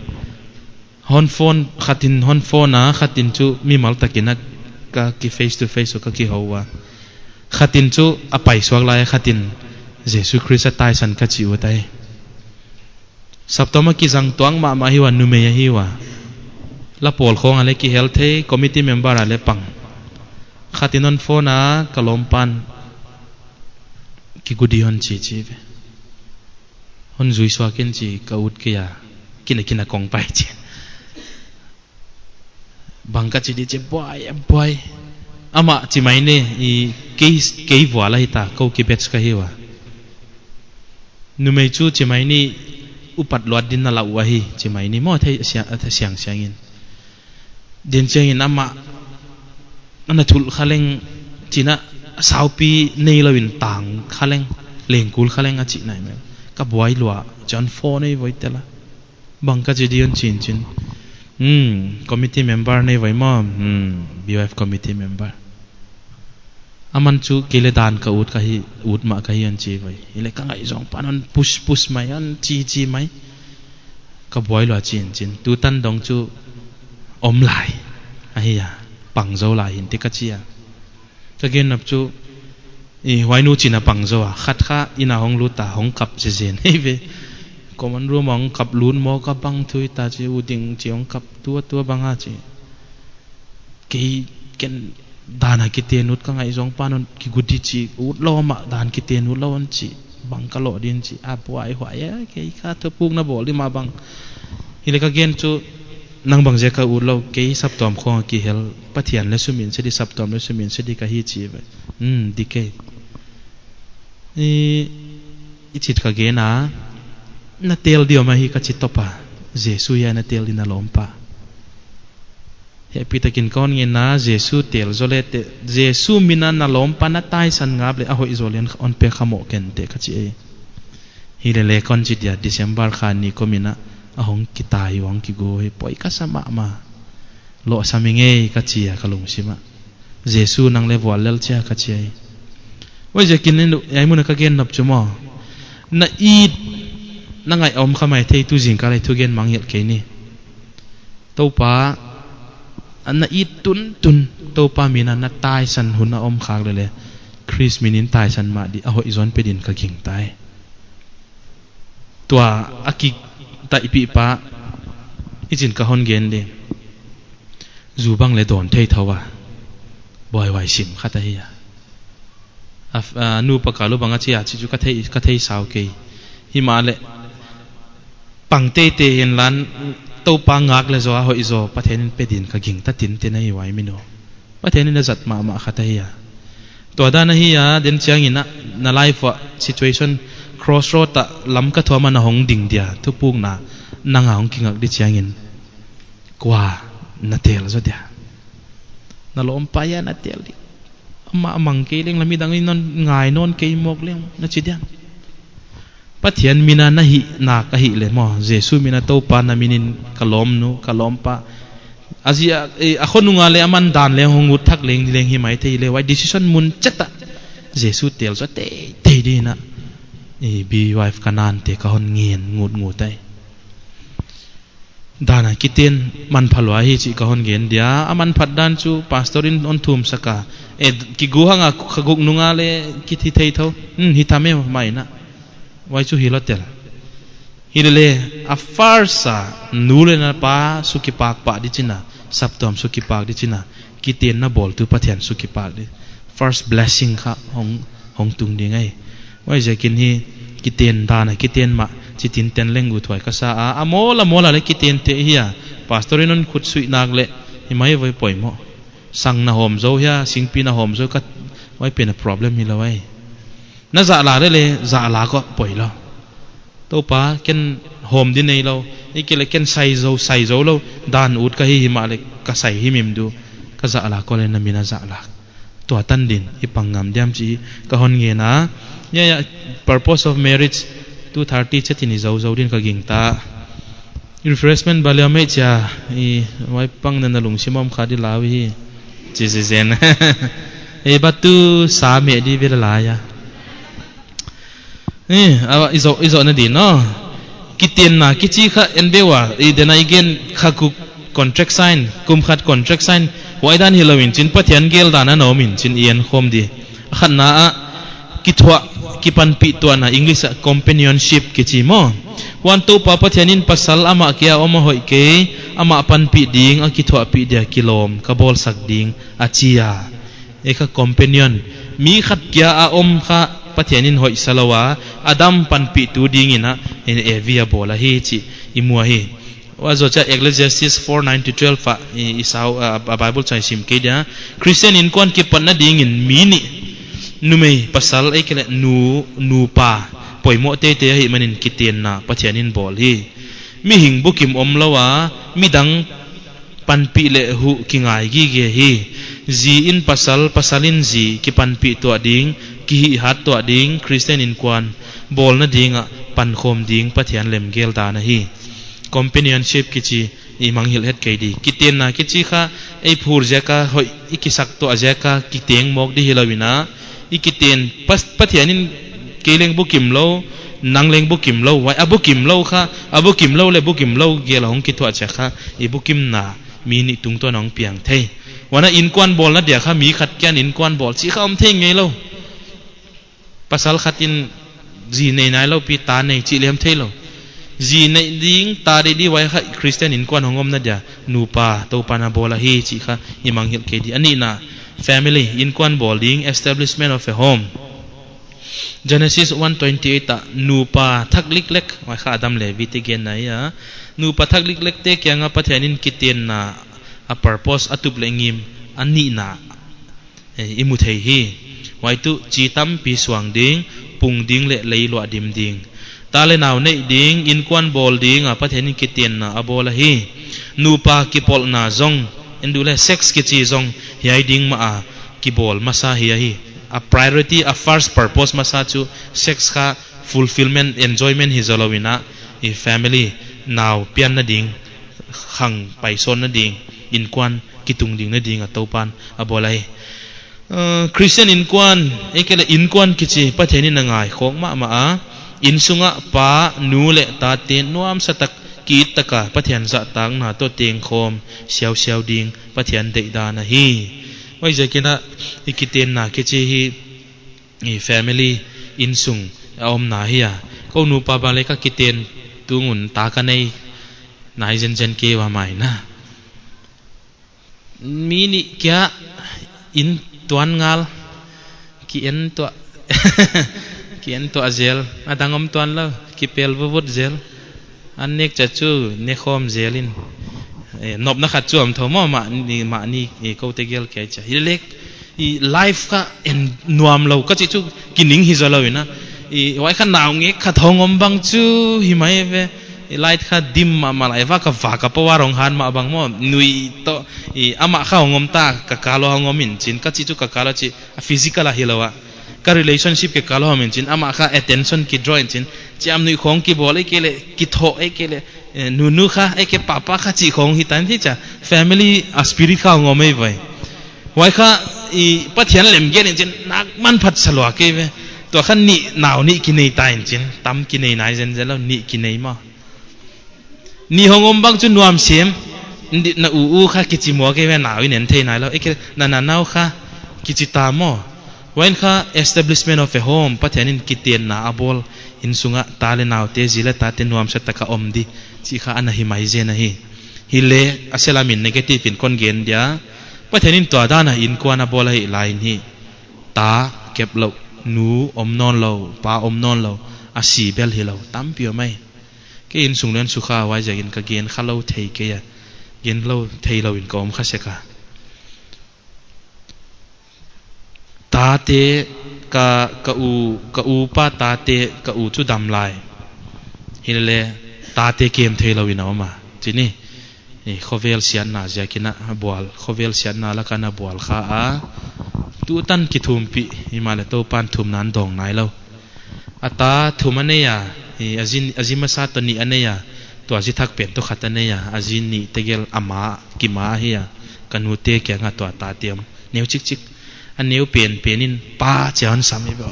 Hon phone, khatin hon phone a, khatin chu mimal takin a ka ki face to face uh ka kihou ua. Khatin chu a paisuak lai, khatin Jesu Khrist a taisan ka chi uh tai. Saptuam a kizang tuak mahmah hi ua, numei ahi ua. La pawl khawng a leh kihel thei, committee member a leh pang. Khat in hon phone a, ka lawmpa'n kiguh di hon chi chi ve. Hon zui suak in chi ka ut kei a, kin a kin a kong pai chi. Bang ka chi di chi, buai, buai. Amah chi mai ni, i kei, kei vual ahi ta, kou ki batch ka hi ua. Numei chu chi mai ni, upat luat din na lau ahi, chi mai ni, maw thei siang, thei siang siang in. Din chiang in amah, ana thulh kha leng, china saupi neilou in tang kha leng, lengkul kha leng a chi nai mai. Ka buai lua, chan phone ei voi tela. Bang ka chi di hon chi in chin. Hmm, committee member nei voi maw? Hmm, B Y F committee member. Aman chu kei leh dan ka ut ka hi, ut mah ka hi hon chi voi. Hileh ka ngaihzawng pa'n hon push push mai, hon chi chi mai. Ka buai lua chi in chin. Tutan dong chu om lai. Ahi a, pang zou lai hi'n te ka chi a. Ka gen nop chu, i huai nu china pang zou a, khat kha inn a hong lut a, hong kap zezen hi ve. Common room a hong kap lut maw ka bang thu hi ta chi, u ding chi hong kap tua tua bang a chi. Kei ken dan a kiten ut ka ngaihzawng pa'n hon kiguh di chi, ut lou mah dan kiten ut lou hon chi, bang ka loh din chi, a buai huai a, kei kha thupukna bawl di mah bang. Hileh ka gen chu, nang bang ziak a ut lou, kei saptuam khawng a kihel, Pathian leh suminse di, saptuam leh suminse di ka hi chi ve. Hmm, di kei. I, i chit ka gen a, na tel di om ahi ka chi top a, Jesu hi a na tel di na lawmpa. Hehpihtakin ka hon ngen a, Jesu tel zou leh te, Jesu min a na lawmpa na taisan ngap leh a hoih zaw leh hon pe kha maw ken te ka chi ei. Hileh leh kon chi dia December kha ni kum in a, a hong kitai hong kiguh hi poi ka sa mahmah. Lohsam i ngei ka chi a ka lungsim a. Jesu nang leh vual lel chia ka chi ei. Huaiziakin in, hiai mun a ka gen nop chu maw. Na it, na ngai om kha mai thei tu zingkal a i thugen mangngilh kei ni. Toupa, a na it tuntun, Toupa min a na taisan hun a om khak leh leh, Khrist min in taisan mah di, a hoih zaw in pe din ka gingta ei. Tua a kitaihpih pa, i chin ka hon gen di. Zu bang leh dawn thei thou a. Buaihuai sim khat ahi a. A, a, nupa ka lu bang a chi a chi chu ka thei, ka thei sau kei. Himahleh pang teitei hen lan Toupa ngak leh zaw a hoih zaw Pathian in pe din ka gingta tinten ahi huai min uh. Pathian in a zat mahmah khat ahi a. Tua dan ahi a, den chiang in a, na life a situation crossroad a lam ka thuam a na hong ding dia, thupukna nang a hong kingak di chiang in. Kua na tel zou dia. Na lawmpa hi a na tel di. Amah a mang kei leng leh midang in hon ngai nawn kei mawk leng na chi dia. Pathian min a na hih nak ahih leh maw, Jesu min a Toupa na min in ka lawmnu, ka lawmpa. A zi a, eh, a khonung a leh aman dan leng hong ut thak leng di leng hi mai thei leh, huai decision mun chet a. Jesu tel zou teitei di in a. Eh, B Y F ka nante ka hon ngen ngutngut ei. Dan a kiten manpha lua hi chih ka hon gen dia, a manphat dan chu pastor in hon thum sak a. Eh, kiguh hang a kha guk nung a leh kithi thei thou. Hmm, hi tham e mai na. Huai chu hilou tel. Hileh leh, a first a, nu leh na pa sukipak pah di china, saptuam sukipak di china, kitenna bawltu Pathian sukipak di. First blessing kha hong, hong tung ding ei. Huaiziakin hi kiten dan a, kiten mah, chi tinten leng uthuai ka sa a, a mawl a mawl a leh kiten te hi a, pastor in hon khut suih nak leh, hi mai voi poimoh. Sang na hawm zou hia, singpi na hawm zou ka, huai pen a problem hilou ei. Na zahla leh leh, zahla ko poilou. Toupa, ken hawm di neilou, i ke leh ken sai zou, sai zou lou, dan ut ka hi himahleh ka sai himhim di uh, ka zahla ko leh na min a zahla. Tua tan din, i pang ngam diam chih, ka hon ngen a. Ya, ya, purpose of marriage, two thirty chet in i zou zou din ka gingta. Refreshment baliam ei chia, i huai pang na na lungsim om kha di lau hi. Chi zi zen. Ei batu sa meh di vela lai a. Eh, a, i zoh, i zoh na di no. Kitenna, kichi kha en be ua, i den a i gen kha guk contract sign, kum khat contract sign, huai dan hilou in chin Pathian gel dan a na om in chin i en khawm di. A khatna a, kithuah, kipanpih tuahna, English ah companionship kichi maw. Huan Toupa Pathian in pasal amah kia om a hoih kei, amah panpih ding, a kithuahpih dia kilawm, ka bawlsak ding, a chi a. E kha companion. Mi khat kia a om kha Pathian in hoihsa lou a, Adam panpihtu dingin a, en Evi a bawl ahi chih i mu ahi. Huai zoh chiah Ecclesiastes four nine to twelve ah, i, i sau, a, a Bible chang sim kei dia. Christian inkuan kipatna dingin mi nih, numei pasal ahihkeileh nu, nupa, poimoh teitei ahihmanin kitenna Pathian in bawl hi. Mihing bukim omlou a, midang panpih leh huh kingai gige hi. Zi in pasal, pasal in zi, kipanpih tuah ding, kihihhat tuah ding, Christian inkuan bawlna ding ah pankhawm ding Pathian lemgel dan ahi. Companionship kichi i mangngilh het kei di. Kitenna kichi kha, ei phur ziak a, hoih i kisak tuah ziak a, kiteng mawk di hilou in a, i kiten, Pas-, Pathian in kei leng bukim lou, nang leng bukim lou, huai a bukim lou kha, a bukim lou leh bukim lou gel a hong kithuah chiang kha, i bukimna mi nih tungtawn a hong piang thei. Huan a inkuan bawlna dia kha mi khat kian inkuan bawl chih kha om thei ngeilou. Pasal khat in zi nei nailou pi ta nei chih lem theilou. Zi nei ding ta deih di, huai kha Christian inkuan hong omna dia nupa Toupa'n a bawl ahi chih kha i mangngilh kei di. A nihna, family, inkuan bawl ding, establishment of a home. Genesis one twenty-eight ah nupa thak liklek, huai kha Adam leh Evi te genna ahi a. Nupa thak liklek te kiang a Pathian in kitenna a purpose, a tup leh ngim, a nihna, eh, i mu thei hi. Huai tuh chi tampi suang ding, pung ding leh lei luah dim ding. Ta leh nau neih ding, inkuan bawl ding a Pathian in kitenna a bawl ahi. Nupa kipawlna zong, en duh leh sex kichi zong, hiai ding mah a kibawl masa hi ahi. A priority, a first purpose masa chu sex kha fulfillment, enjoyment hi zoulou in a, i family, nau pianna ding, khang paisawnna ding, inkuan kitung dingna ding a Toupa'n a bawl ahi. Uh, Christian inkuan, ahihkeileh inkuan kichi Pathian in a ngai khawk mahmah a, innsung ah pa, nu leh tate nuamsa tak ki-it tak a Pathian zahtakna toh tengkhawm siausiau ding Pathian deihdan ahi. Huaiziakin a i kitenna kichi hi, i family, innsung a omna hi a. Kou nupa bang leh ka kiten tung un ta ka nei nai zenzen kei ua mai na. Mi nih kia in tuan ngal, ki en tuah, ki en tuah zel, a dang om tuan lou, kipel vuvut zel. An nek chiah chu ne khawm zel in. Eh, nopna khat chu om thou maw, mahni, mahni, eh, koute gel kia chia. Hileleh, i life kha en nuam lou, ka chih chu kining hi zoulou in a. I, huai kha nau ngek khat hong om bang chu hi mai ve. I light kha dim mahmah lai va ka va ka power hong han mah bang maw. Nui toh, i, amah kha hong om ta, ka kal uah hong om in chin, ka chih chu ka kal uah chih, a physical a hilou a. Ka relationship kikal uah hong om in chin, amah kha attention ki draw in chin. Chiamnuih khong kibawl ahihkeileh, kithoh ahihkeileh, eh, nunu kha, ahihkeileh papa kha chih khong hi tan hi chia. Family a spirit kha hong om mai vai. Huai kha, i, Pathian lemgel in chin, nak manphat sa lua kei ve. Tua kha nih, nau nih kinei ta in chin, tam kinei nai zenzen lou, nih kinei maw. Nih hong om bang chu nuam sem, ndi na u u kha kichi maw kei ve, nau in en thei nailou. Ahihkeileh na na nau kha kichi ta maw. Huai kha establishment of a home, Pathian in kitenna a bawl, innsung ah ta leh naute, zi leh tate nuamsa tak a om di, chih kha ana hi mai zen ahi. Hileleh, a sela min negative in kon gen dia, Pathian in tua dan a inkuan a bawl ahi lai in hi. Ta kep lou, nu om nawn lou, pa om nawn lou, a si bel hilou, tampi om mai. Kei innsung leng sukha, huaiziakin ka gen kha lou thei kei a, gen lou thei lou in ka om kha sek a. Tate ka, ka u, ka upa tate ka u chu dam lai. Hileleh tate kem theilou in a om a. Chih ni, i khovel siatna ziakin a bual, khovel siatna lak ah a bual kha a. Tutan kithumpih, himahleh Toupa'n thumna a dawng nailou. A ta thum a nei a, i, a zi, a zi masa toh nih a nei a, tua zi thak pen toh khat a nei a, a zi nih tegel a ma, kima ahi a, ka nute kiang a tua tate om, neu chikchik, a neu penpen in pa chia hon sam hi ve.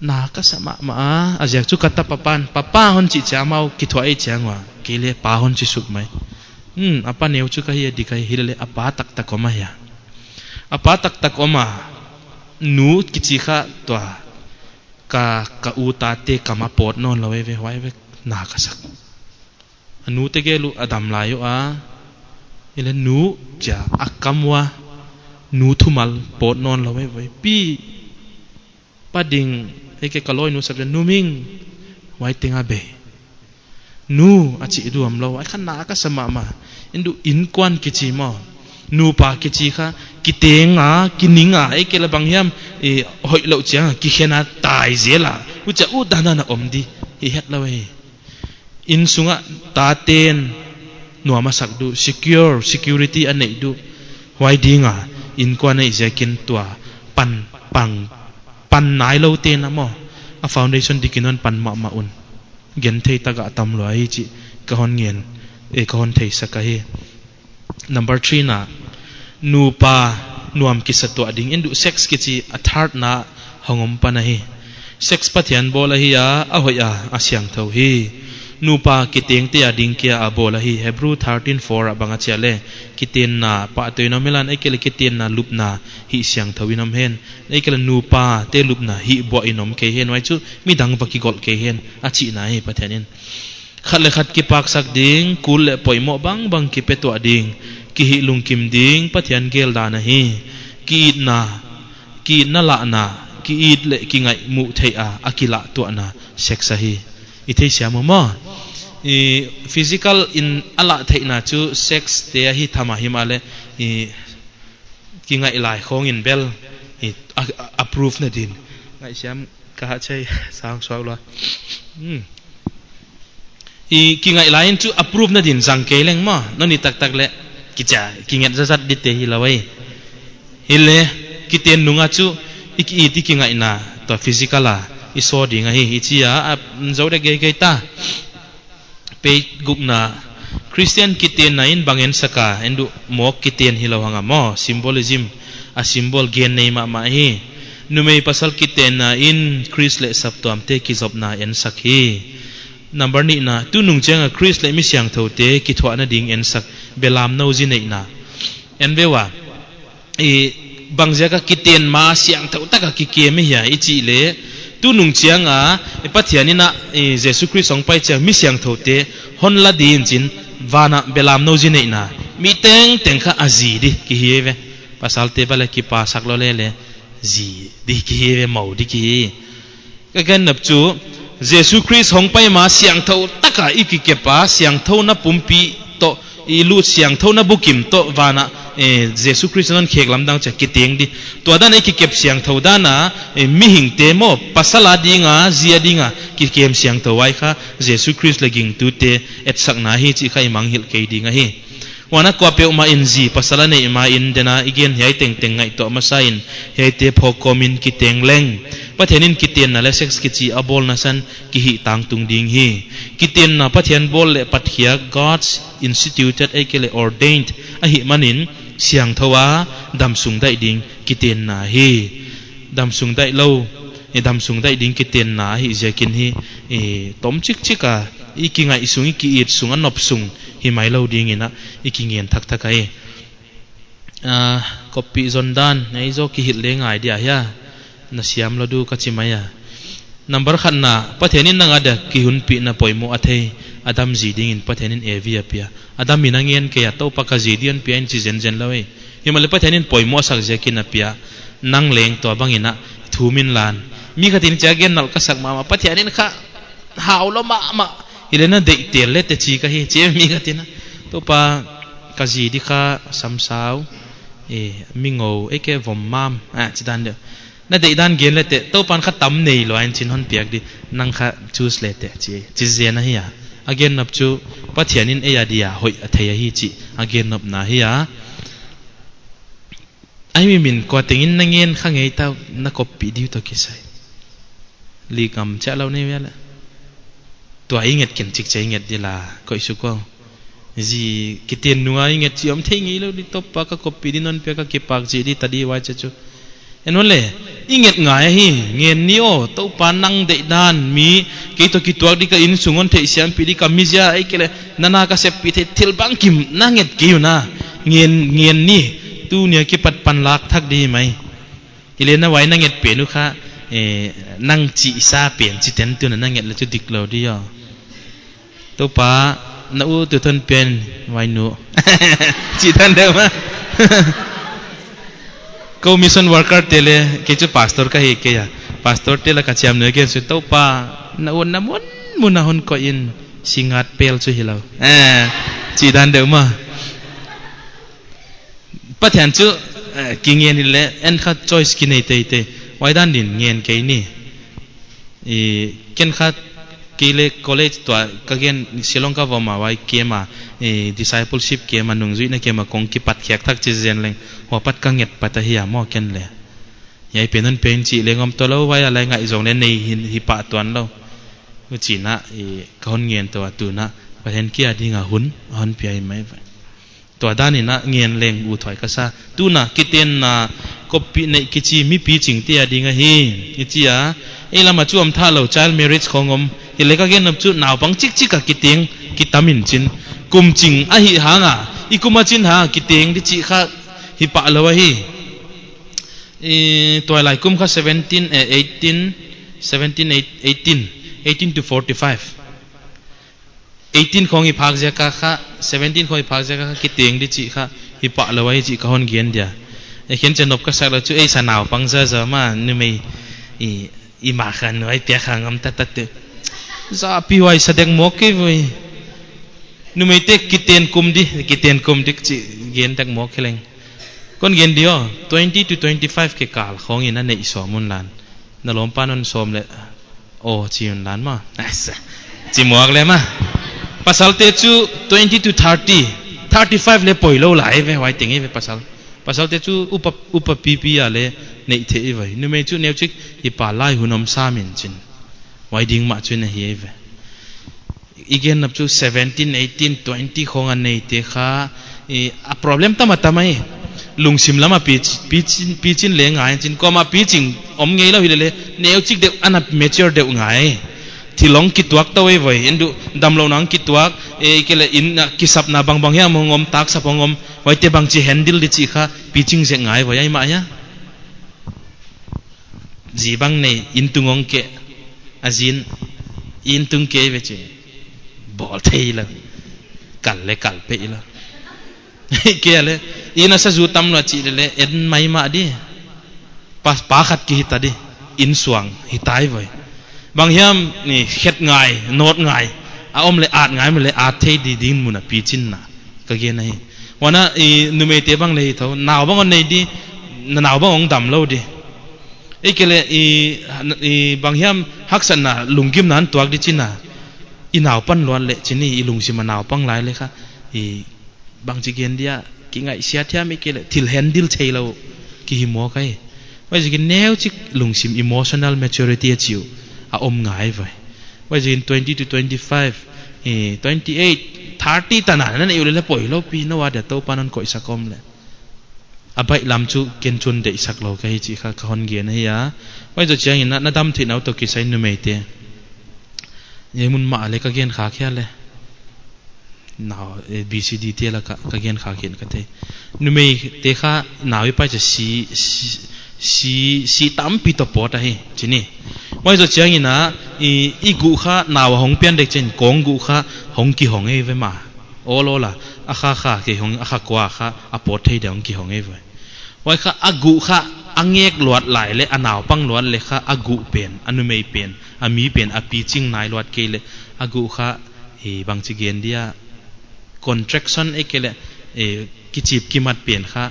Na ka sa mahmah a, a ziak chu ka tapa pa'n, papa hon chih chiang amau kithuah ei chiang ua, kei leh pa hon chi suk mai. Hmm, a pa neu chu ka hi a di ka hi, hileleh a pa taktak om a hia. A pa taktak om a, nu kichi kha tua. Ka, ka u tate kam a pawt nawn lou e ve, huai ve na ka sak. A nute gel uh a dam lai ua. Ile nu chia a kam ua. Nu thumal pawt nawn lou e ve. Pi. Pa ding, ei ke ka loi nu sap chia nu ming. Huai teng a be. Nu a chih duam lou, ai kha na ka sa mahmah. Indu inkuan kichi maw. Nupa kichi kha, kiteng a, kining a, ei ke la bang hiam, i hoih lou chiang, kikhen a tai zel a. Huchia u dan a na om di, hi het lou hi. Innsung a taten nuam a sak duh, secure, security a neih duh. Huai ding a, inkuan a i ziakin tua, pan, pang, pan nai lou te na maw. A foundation dikin hon pan mahmah un. Genthei tak a tam lua hi chih ka hon ngen, e ka hon theisak ahi. Number three na, nupa nuam kisa tuah ding. Indu sex kichi a third na hong om pan ahi. Sex Pathian bawl ahi a, a hoih a, a siangthou hi. Nupa kitengte a ding kia a bawl ahi. Hebrew thirteen four a bang a chia le. Kitenna pahtawi in om hilan, ei ke le kitenna lupna hih siangthou in om hen. Ei ke le nupa te lupna hih buah in om kei hen, huai chu midang va kigolh kei hen, a chihna hi Pathian in. Khat le khat kipaksak ding, kul le poimoh bangbang kipetuah ding, kihih lungkim ding, Pathian geldan ahi. Kiitna, kiitna lahna, kiit le kingaih muh theih a, a kilah tuahna, sex ahi. I theisiam uh maw. I physical in a lah theihna chu sex te ahi tham a himahleh, i kingaih lai khong in bel, i a, a, approve na din. Ngaihsiam ka ha chai sang suak lua. Hmm. I kingaih lai in chu approve na din zang kei leng maw. Non i taktak le kicha, kinget zazat di te hi lou ei. Hile, kiten nung a chu, i ki, i ti kingaihna, tua physical a, i so ding ahi, i chi a, a, zo de gei gei ta. Pei gukna, Christian kitenna in bang ensak a, endu mawk kiten hi lou hang a maw, symbolism, a symbol gen nei mahmah hi. Numei pasal kitenna in Khrist le saptuamte kizopna ensak hi. Number nihna, tunung chiang a Khrist le mi siangthoute kithuahna ding ensak, belam nou zi neihna. En ve ua, i bangziak a kiten ma siangthou tak a kikem i hia i chih le, tunung chiang a, i Pathian in a, i Jesu Khrist hong pai chiang mi siangthoute hon la din chin, van a belam nou zi neihna, mi tengteng kha a zi di kihi ve. Pasalte va le kipasak lou le le, zi di kihi ve, mou di kihi. Ka gen nop chu, Jesu Khrist hong pai ma siangthou tak a i kikep a, siangthouna pumpi toh, i lut siangthouna bukim toh van a, eh, Jesu Khrist non khek lamdang chia kiteng di. Tua dan a i kikep siangthou dan a, eh, mihingte maw, pasal a ding a, zi a ding a, kikem siangthou huai kha, Jesu Khrist le gingtute etsakna hi chih kha i mangngilh kei ding ahi. Huan a kuapeuhmah in zi pasal a neih ma in den a i gen hiai tengteng ngaihtuah masa in hiaite phawk kawm in kiteng leng. Pathian in kitenna le sex kichi a bawlna san kihih tangtung ding hi. Kitenna Pathian bawl le patkhiak, God's instituted, ei ke le ordained, ahihman in siangthou a damsung daih ding kitenna hi. Damsung daih lou, i damsung daih ding kitenna ahih ziakin hi, i tomchik chik a, i kingaih sung, i ki-it sung, a nop sung, hi mai lou ding in a, i kingen thakthak ahi. Ah, koppih zon dan, ei zaw kihilh le ngai dia hia, na siam lou di uh ka chi mai a. Number khatna, Pathian in nang a dia kihunpihna poimoh a thei, a dam zi ding in Pathian in Evi a pia. Adam in a ngen kei a, Toupa ka zi di hon pia in chi zenzen lou ei. Himahleh Pathian in poimoh a sak ziakin a pia. Nang leng tua bang in a thum in lan. Mi khat in chia gen nalh ka sak mahmah. Pathian in kha hau lou mahmah. Hileh na deih tel le te chi ka hi. Chia mi khat in a, Toupa ka zi di kha samsau, eh, mingou, ei ke vom mam. Ah, chi dan deuh. Na deihdan gen le te, Toupan kha tam nei lou in chin hon piak di, nang kha choose le te, chi, chi zen ahi a. A gen nop chu, Pathian in ei a dia hoih a thei ahi chih, a gen nopna ahi a. Ai mi min kua teng in na ngen kha ngei ta, na koppih di uh toh kisai. Li ngam chia lou nei ve le. Tua i nget ken chik chia i nget di la, koih suk ua. Zi kiten nung a i nget chi om thei ngei lou di, Toupa ka koppih di non pia ka kipak zi di ta di huai chia chu. En hon le, i nget ngai ahi, ngen ni aw, Toupa nang deihdan mi, kei toh kituak di ka innsung hon theihsiampih di ka mizia, ei ke le, nana ka seppih thei thil bangkim, na nget kei uh na, ngen, ngen ni, tuni a kipat panlak thak di mai. Hileh na huai na nget pen uh kha, Eh, nang chih sa pen chiten tuna na nget leh chu dik lou di aw. Toupa, na u tu thon pen, vai nu. Chih dan deuh mah. Kou mission worker te leh, kei chu pastor ka hi kei a. Pastor te leh ka chiamnuih gen sui, Toupa, na u na mun mun a hon koih in, singat pel chu hilou. Eh, chih dan deuh mah. Pathian chu, eh, kingen hileh, en kha choice kinei teitei. Huai dan din ngen kei ni. I, ken kha kei leh college tua ka gen Shillong ka va om a huai camp a, i, discipleship camp a nungzuihna camp a kong kipat khiak thak chi zen leng. Huai pat ka nget pat ahi a maw ken leh. Hiai pen hon pen chih leng om tou lou huai a lai ngaihzong leh nei hi, hi pah tuan lou. Huchiin a, i, ka hon ngen tou a tuna. Pathian kia ding a hun, a hon pia hi mai vai. Tua dan in a ngen leng uthuai ka sa. Tuna kitenna koppih neih kichi mi piching te a ding ahi. I chi a, ei lam a chu om thalou child marriage khong om. Hileh ka gen nop chu naupang chikchik a kiteng kitam in chin. Kum ching ahi hang a. I kum a chin hang a kiteng di chih kha hi pah lou ahi. I, tuailai kum kha seventeen, eh, eighteen, seventeen, eight-, eighteen, eighteen to forty-five. Eighteen khong i phak ziak a kha, seventeen khong i phak ziak a kha, kiteng di chih kha, hi pah lou ahi chih ka hon gen dia. E khen chen nop ka sak lou chu, ei sa naupang zaza mah, numei, i, i ma khan, huai pia kha ngam ta ta te. Za pi huai sa dek mawk kei voi. Numei te kiten kum di, kiten kum di chih gen dek mawk kei leng. Kon gen di aw, twenty to twenty-five kikal khong in a neih sawm un lan. Na lawmpan hon sawm leh, aw, chi un lan maw. Asa. Chi muak leh maw. Pasal te chu twenty to thirty, thirty-five leh poi lou lai ve, huai teng ve pasal. Pasal te chu upa, upa pipi a leh neih theih ve. Numei chu neuchik hi pah lai hun om sam in chin. Huai ding mah chu na hi ve. I gen nop chu seventeen, eighteen, twenty khong a nei te kha, i, a problem tam a tam ahi. Lungsim lam a pi, pi, pichin leh ngai chin, kuamah piching om ngei lou hileh leh, neuchik deuh ana mature deuh ngai. Thil hong kituak tou ei voi, en du damlouhna hong kituak, e, kei leh in, a, kisapna bangbang hiam hong om, taksap hong om, huaite bangchi handle di chih kha, piching zek ngai voi, ai mah hia. Zi bang nei, in tung hong keh, a zin, in tung kei ve chi. Bawl thei lou. Kal leh kal pei lou. Kei leh, in a sa zu tam lou chih leh leh, en mai mah di. Pa, pa khat ki hita di. In suang, hitai voi. Bang hiam, ni, khet ngai, not ngai. A om leh at ngai, om leh at thei di ding mun a pichin na. Ka gen ahi. Huan a, i, numei te bang leh hi thou. Nau bang hon nei di, na nau bang hong dam lou di. Ei kei leh, i, i bang hiam haksatna lunggimna hon tuak di chin a. I naupan luat leh chin i, i lungsim a naupang lai leh kha. I bangchi gen dia, kingaihsiat hiam ei kei leh, thil handle thei lou, ki hi mawk ahi. Huaiziakin neuchik lungsim emotional maturity a chih uh, a om ngai voi. Huaiziakin twenty to twenty-five, i, twenty-eight, thirty tan a, na neih uleh leh poi lou pi, na huai dia Toupan hon koihsak om leh. A baihlam chu ken chun deihsak lou ka hi chih kha ka hon gen ahi a. Huai zoh chiangin na, na dam theihna uh toh kisai numei te. Ei mun mah leh ka gen kha khia leh. Nau, eh, B C D te laka, ka gen kha khin ka thei. Numei te kha nau i pai cha si, si, si, si tampi toh pawt ahi, chih ni. Huai zoh chiangin a, i, i guh kha nau a hong pian dek chin, kong guh kha hong kihong ei ve mah. Awl awl a, a kha kha kihong, a kha kua kha, a pawt thei deuh hong kihong ei ve. Huai kha a guh kha a ngek luat lai leh, a naupang luat leh kha a guh pen, a numei pen, a mi pen, a piching nai luat kei leh, a guh kha, i, bangchi gen dia, contraction ei kei leh, i, kichip kimat pen kha,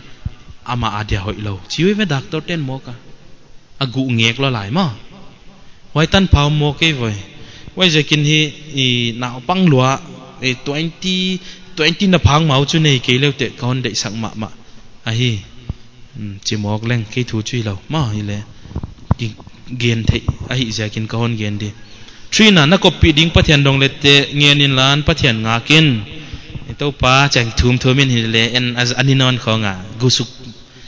amah a dia hoih lou. Chi uh ve doctor ten mawk a. A guh ngek lua lai maw. Huai tan phau mawk ei voi. Huaiziakin hi, i, naupang lua, i, twenty, twenty na phak ma uh chu nei kei leh uh teh ka hon deihsak mahmah. Ahi. Hmm, chi mawk leng kei thu chu hilou. Maw hileh. Ki gen theih ahi ziakin ka hon gen di. Three na, na koppih ding Pathian dong leh te ngen in lan Pathian ngak in. I Toupa chang thum thum in hileh en a, a ni nawn khong a. Gusuk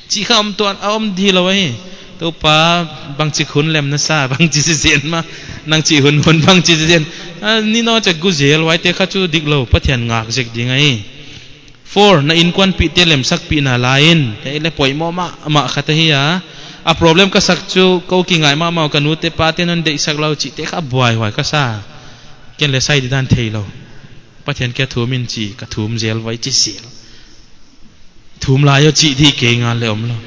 Chih kha om tuan a om di lou ahi. Toupa, bangchi hun lem na sa, bangchi si zen mah, nang chih hun hun bangchi si zen. A, ni nawn chak gu zel, huaite kha chu dik lou, Pathian ngak zek ding ahi. Four, na innkuanpihte lemsakpihna la in, kei leh poimoh mahmah khat ahi a. A problem ka sak chu, kou kingai mahmah, ka nute pate non deihsak lou chihte kha buaihuai ka sa. Ken leh sai di dan theilou. Pathian kiang thum in chi, ka thum zel vai chi zel. Thum lai aw chi di kei ngal leh omlou.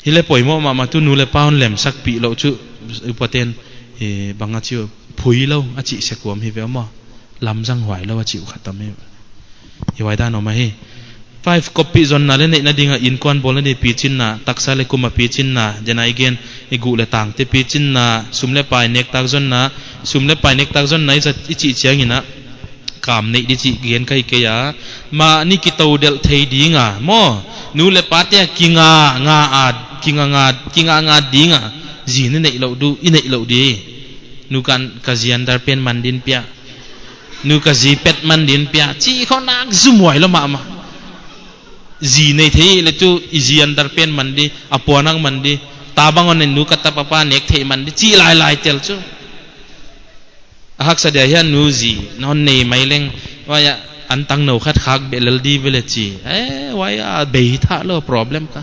Hileh poimoh mahmah tuh nu leh pa hon lemsakpih lou chu, upaten, eh, bang a chi uh, phuilou a chih sek uh om hi ve maw. Lamzang huailou a chih uh khat om hi. Hiai dan om ahi. Five, koppih zonna leh neihna ding a innkuan bawlna ding pichinna, taksa leh kum a pichinna, dena i gen, i guh leh tangte pichinna, sum leh pai nektak zonna, sum leh pai nektak zonna i chih chiangin a, kam neih di chih gen ka hi kei a. Mahni kitou delh thei ding a maw. Nu leh pate a kinga nga a, kinga nga, kinga nga ding a. Zi i neih louh diu, i neih louh di. Nu kan ka zi underpant man din pia. Nu ka zi pet man din pia. Chih khong nak zum huailou mahmah. Zi nei thei leh chu i zi underpant man di, a puanang man di. Tabang hon nu ka tapa pa nek thei man di. Chih lailai tel chu. A haksa dia hiai nu zi, non nei mai leng, huai a, an tang nou khat khak beh lel di ve leh chi. Eh, huai a, bei thei lou problem kha.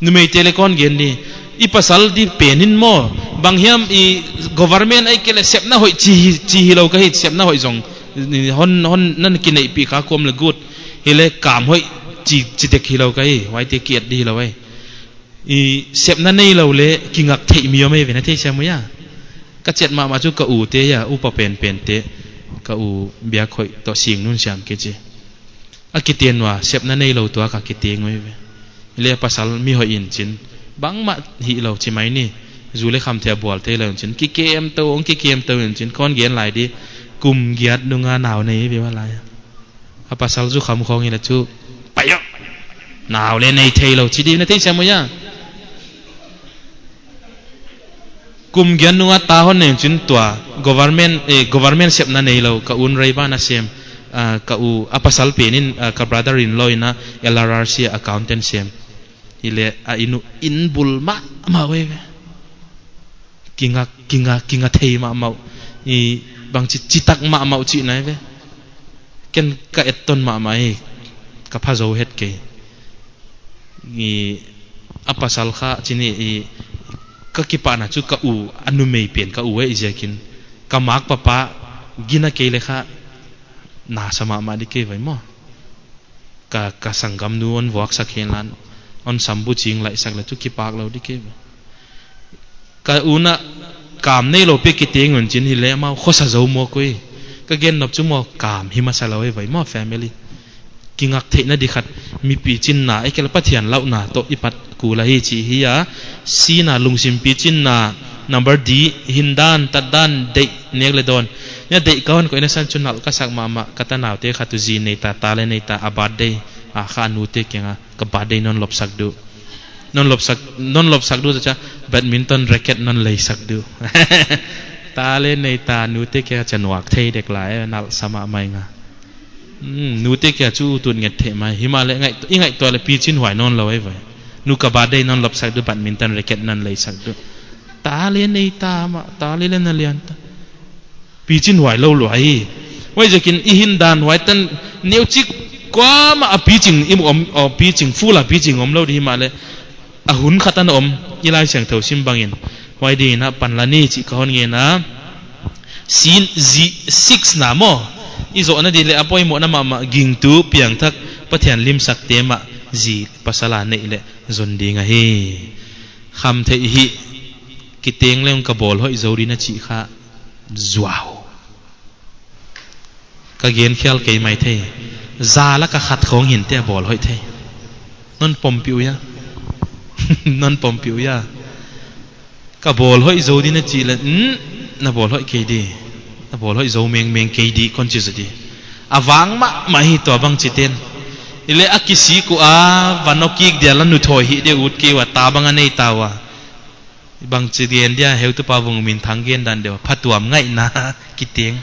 Numeite leh kon gen di. I pasal di pen in maw. Bang hiam i government ahihkeileh sepna hoih chi hi, chi hilou ka hi sepna hoih zong. Hon, hon nan kineihpih kha kuam leh good. Hileh kam hoih chi, chi dek hilou ka hi. Huaite ki et di hilou ahi. I sepna neilou leh kingak theih mi om ei ve na thei siam uh ia. Ka chiat mahmah chu ka u te ia, upa penpen te. Ka u biak hoih toh sing nun siam kichi. A kiten ua, sepna neilou tuak a kiteng uh ei ve. Leh pasal mi hoih in chin. Bangmah hilou chi mai ni. Zu leh kham thei a bual theilou in chin. Kikem tou, ong kikem tou in chin. Kon gen lai di. Kum giat nunga nau nei ve ua lai. A pasal zu kham khong in a chu. Pai aw. Nau leh nei theilou. Chi di na thei siam uh ia. Kum giat nunga ta hon nei chin tua, government, eh, government sepna neilou, ka un rei ban a sem, ah, ka u, a pasal pen in, ah, ka brother in law in a L R R C accountant sem. Hileh a inn uh inn bul mahmah uh ei ve. Kinga, kinga, kinga thei mahmah uh. I bangchi, chitak mahmah uh chihna ei ve. Ken ka et ton mahmah hi, ka pha zou het kei. I a pasal kha chini i ka kipahna chu ka u a numei pen ka u ei ziakin. Ka mak papa gina kei leh kha na sa mahmah di kei vai maw. Ka, ka sanggamnu hon vuaksak henla, hon sambu ching laisak leh chu kipak lou di kei vai. Ka u na kam neilou pi kiteng un chin hileh amau khosa zou maw koi. Ka gen nop chu maw kam hi masa lou ei vai maw family. Kingak theihna di khat mi pichinna ahihkeileh Pathian lauhna toh i pat kul ahi chih hi a. Sihna lungsim pichinna number D hindan tatdan deih nek leh dawn. Ia deih ka hon koih na san chu nalh ka sak mahmah ka tanaute kha tu zi nei ta ta leh nei ta a birthday a kha nute kianga. Ka birthday non lopsak du. Non lopsak, non lopsak du ta cha badminton racket non leisak du. Ta leh nei ta nute kia cha nuak thei dek lai nalh sa mahmah nga. Hmm, nute kia chu tut nget thei mai. Himahleh ngai, i ngaihtuah leh pichinhuai non lou ei vai. Nu ka birthday non lopsak du badminton racket non leisak du. Ta leh nei ta mah, ta leh leh na lian ta. Pichinhuai lou lou ahi. Huaiziakin i hindan huai tan neuchik kuamah a piching i om, o piching, full a piching om lou di himahleh. A hun khat ana om, i Laisiangthou sim bangin. Huai dingin a pan la ni chih ka hon ngen a. Sin zi six na maw. I zohna di leh a poimohna mahmah gingtu piangthak Pathian limsakte mah zi pasal a neih leh zon ding ahi. Khamtheih hi kiteng leng ka bawl hoih zou di na chih kha. Zuau. Ka gen khial kei mai thei. Za laka khat khong hinte a bawl hoih thei. Non pompih uh ia. Non pompih uh ia. Ka bawl hoih zou di na chih leh, hmm, na bawl hoih kei di. Na bawl hoih zou mengmeng kei di kon chi zou di. A vang mahmah hi tua bangchiten. Hileh a kisik uh a, van awk kik dia la nu thoi hi di ut kei ua ta bang a nei ta ua. Bangchi gen dia heutupa Vungminthang gen dan deuh, phatuam ngaihna kiteng.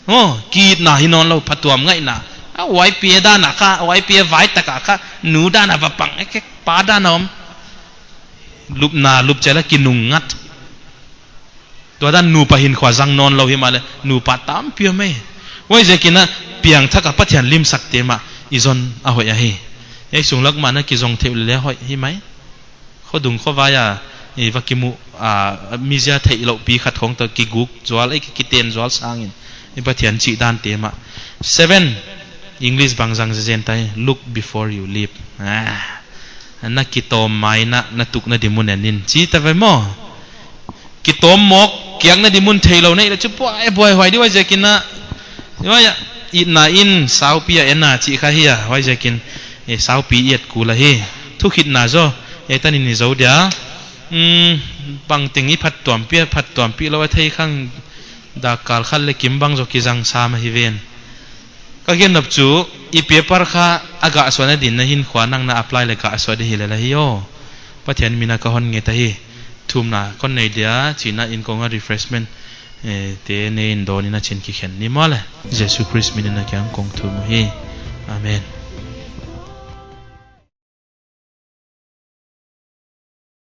Oh, kitna hi nawn lou, phatuam ngaihna. A huai pi a dan a kha, huai pi a vai tak a kha, nu dan a va pang, ek, ek, pa dan a om. Lupna, lup chiang a kinung ngat. Tua dan nupa hinkhua zang nawn lou himahleh, nupa tampi om ei. Huaiziakin a piangthak a Pathian limsakte mah, i zon a hoih ahi. Ei sung lak mah na kizong theih uleh hoih hi mai. Khodung khovai a, i va kimu, a, mizia theihlouh pi khat khong toh kiguk zual, ei ki, kiten zual sangin. I Pathian chih dante mah. Seven, English bang zang zenzen tai, look before you leap. Ah, na kitawm main a, na tukna di mun en in. Chi ta ve maw. Kitawm mawk, kiakna di mun theilou nei leh chu buai, buai huai di huaiziakin a. Huai a, itna in, saupi a en a, chih kha hi a, huaiziakin, eh, saupi i et kul ahi. Thukhitna zaw, eh, tan in i zou dia. Hmm, bangteng i phattuampih, phattuampih lou a thei khang dak kal khat leh kim bang zaw kizang sam ahi ven. Ka gen nop chu, i paper kha a gah suahna din na hinkhua nang na apply leh gah suah di hi lel ahi aw. Pathian min a ka hon nget ahi. Thumna kon nei dia, chi'n a inkong a refreshment, eh, te nei in dawn in a chin kikhen ni maw le. Jesu Christ min in a kiang kong thum uhi. Amen.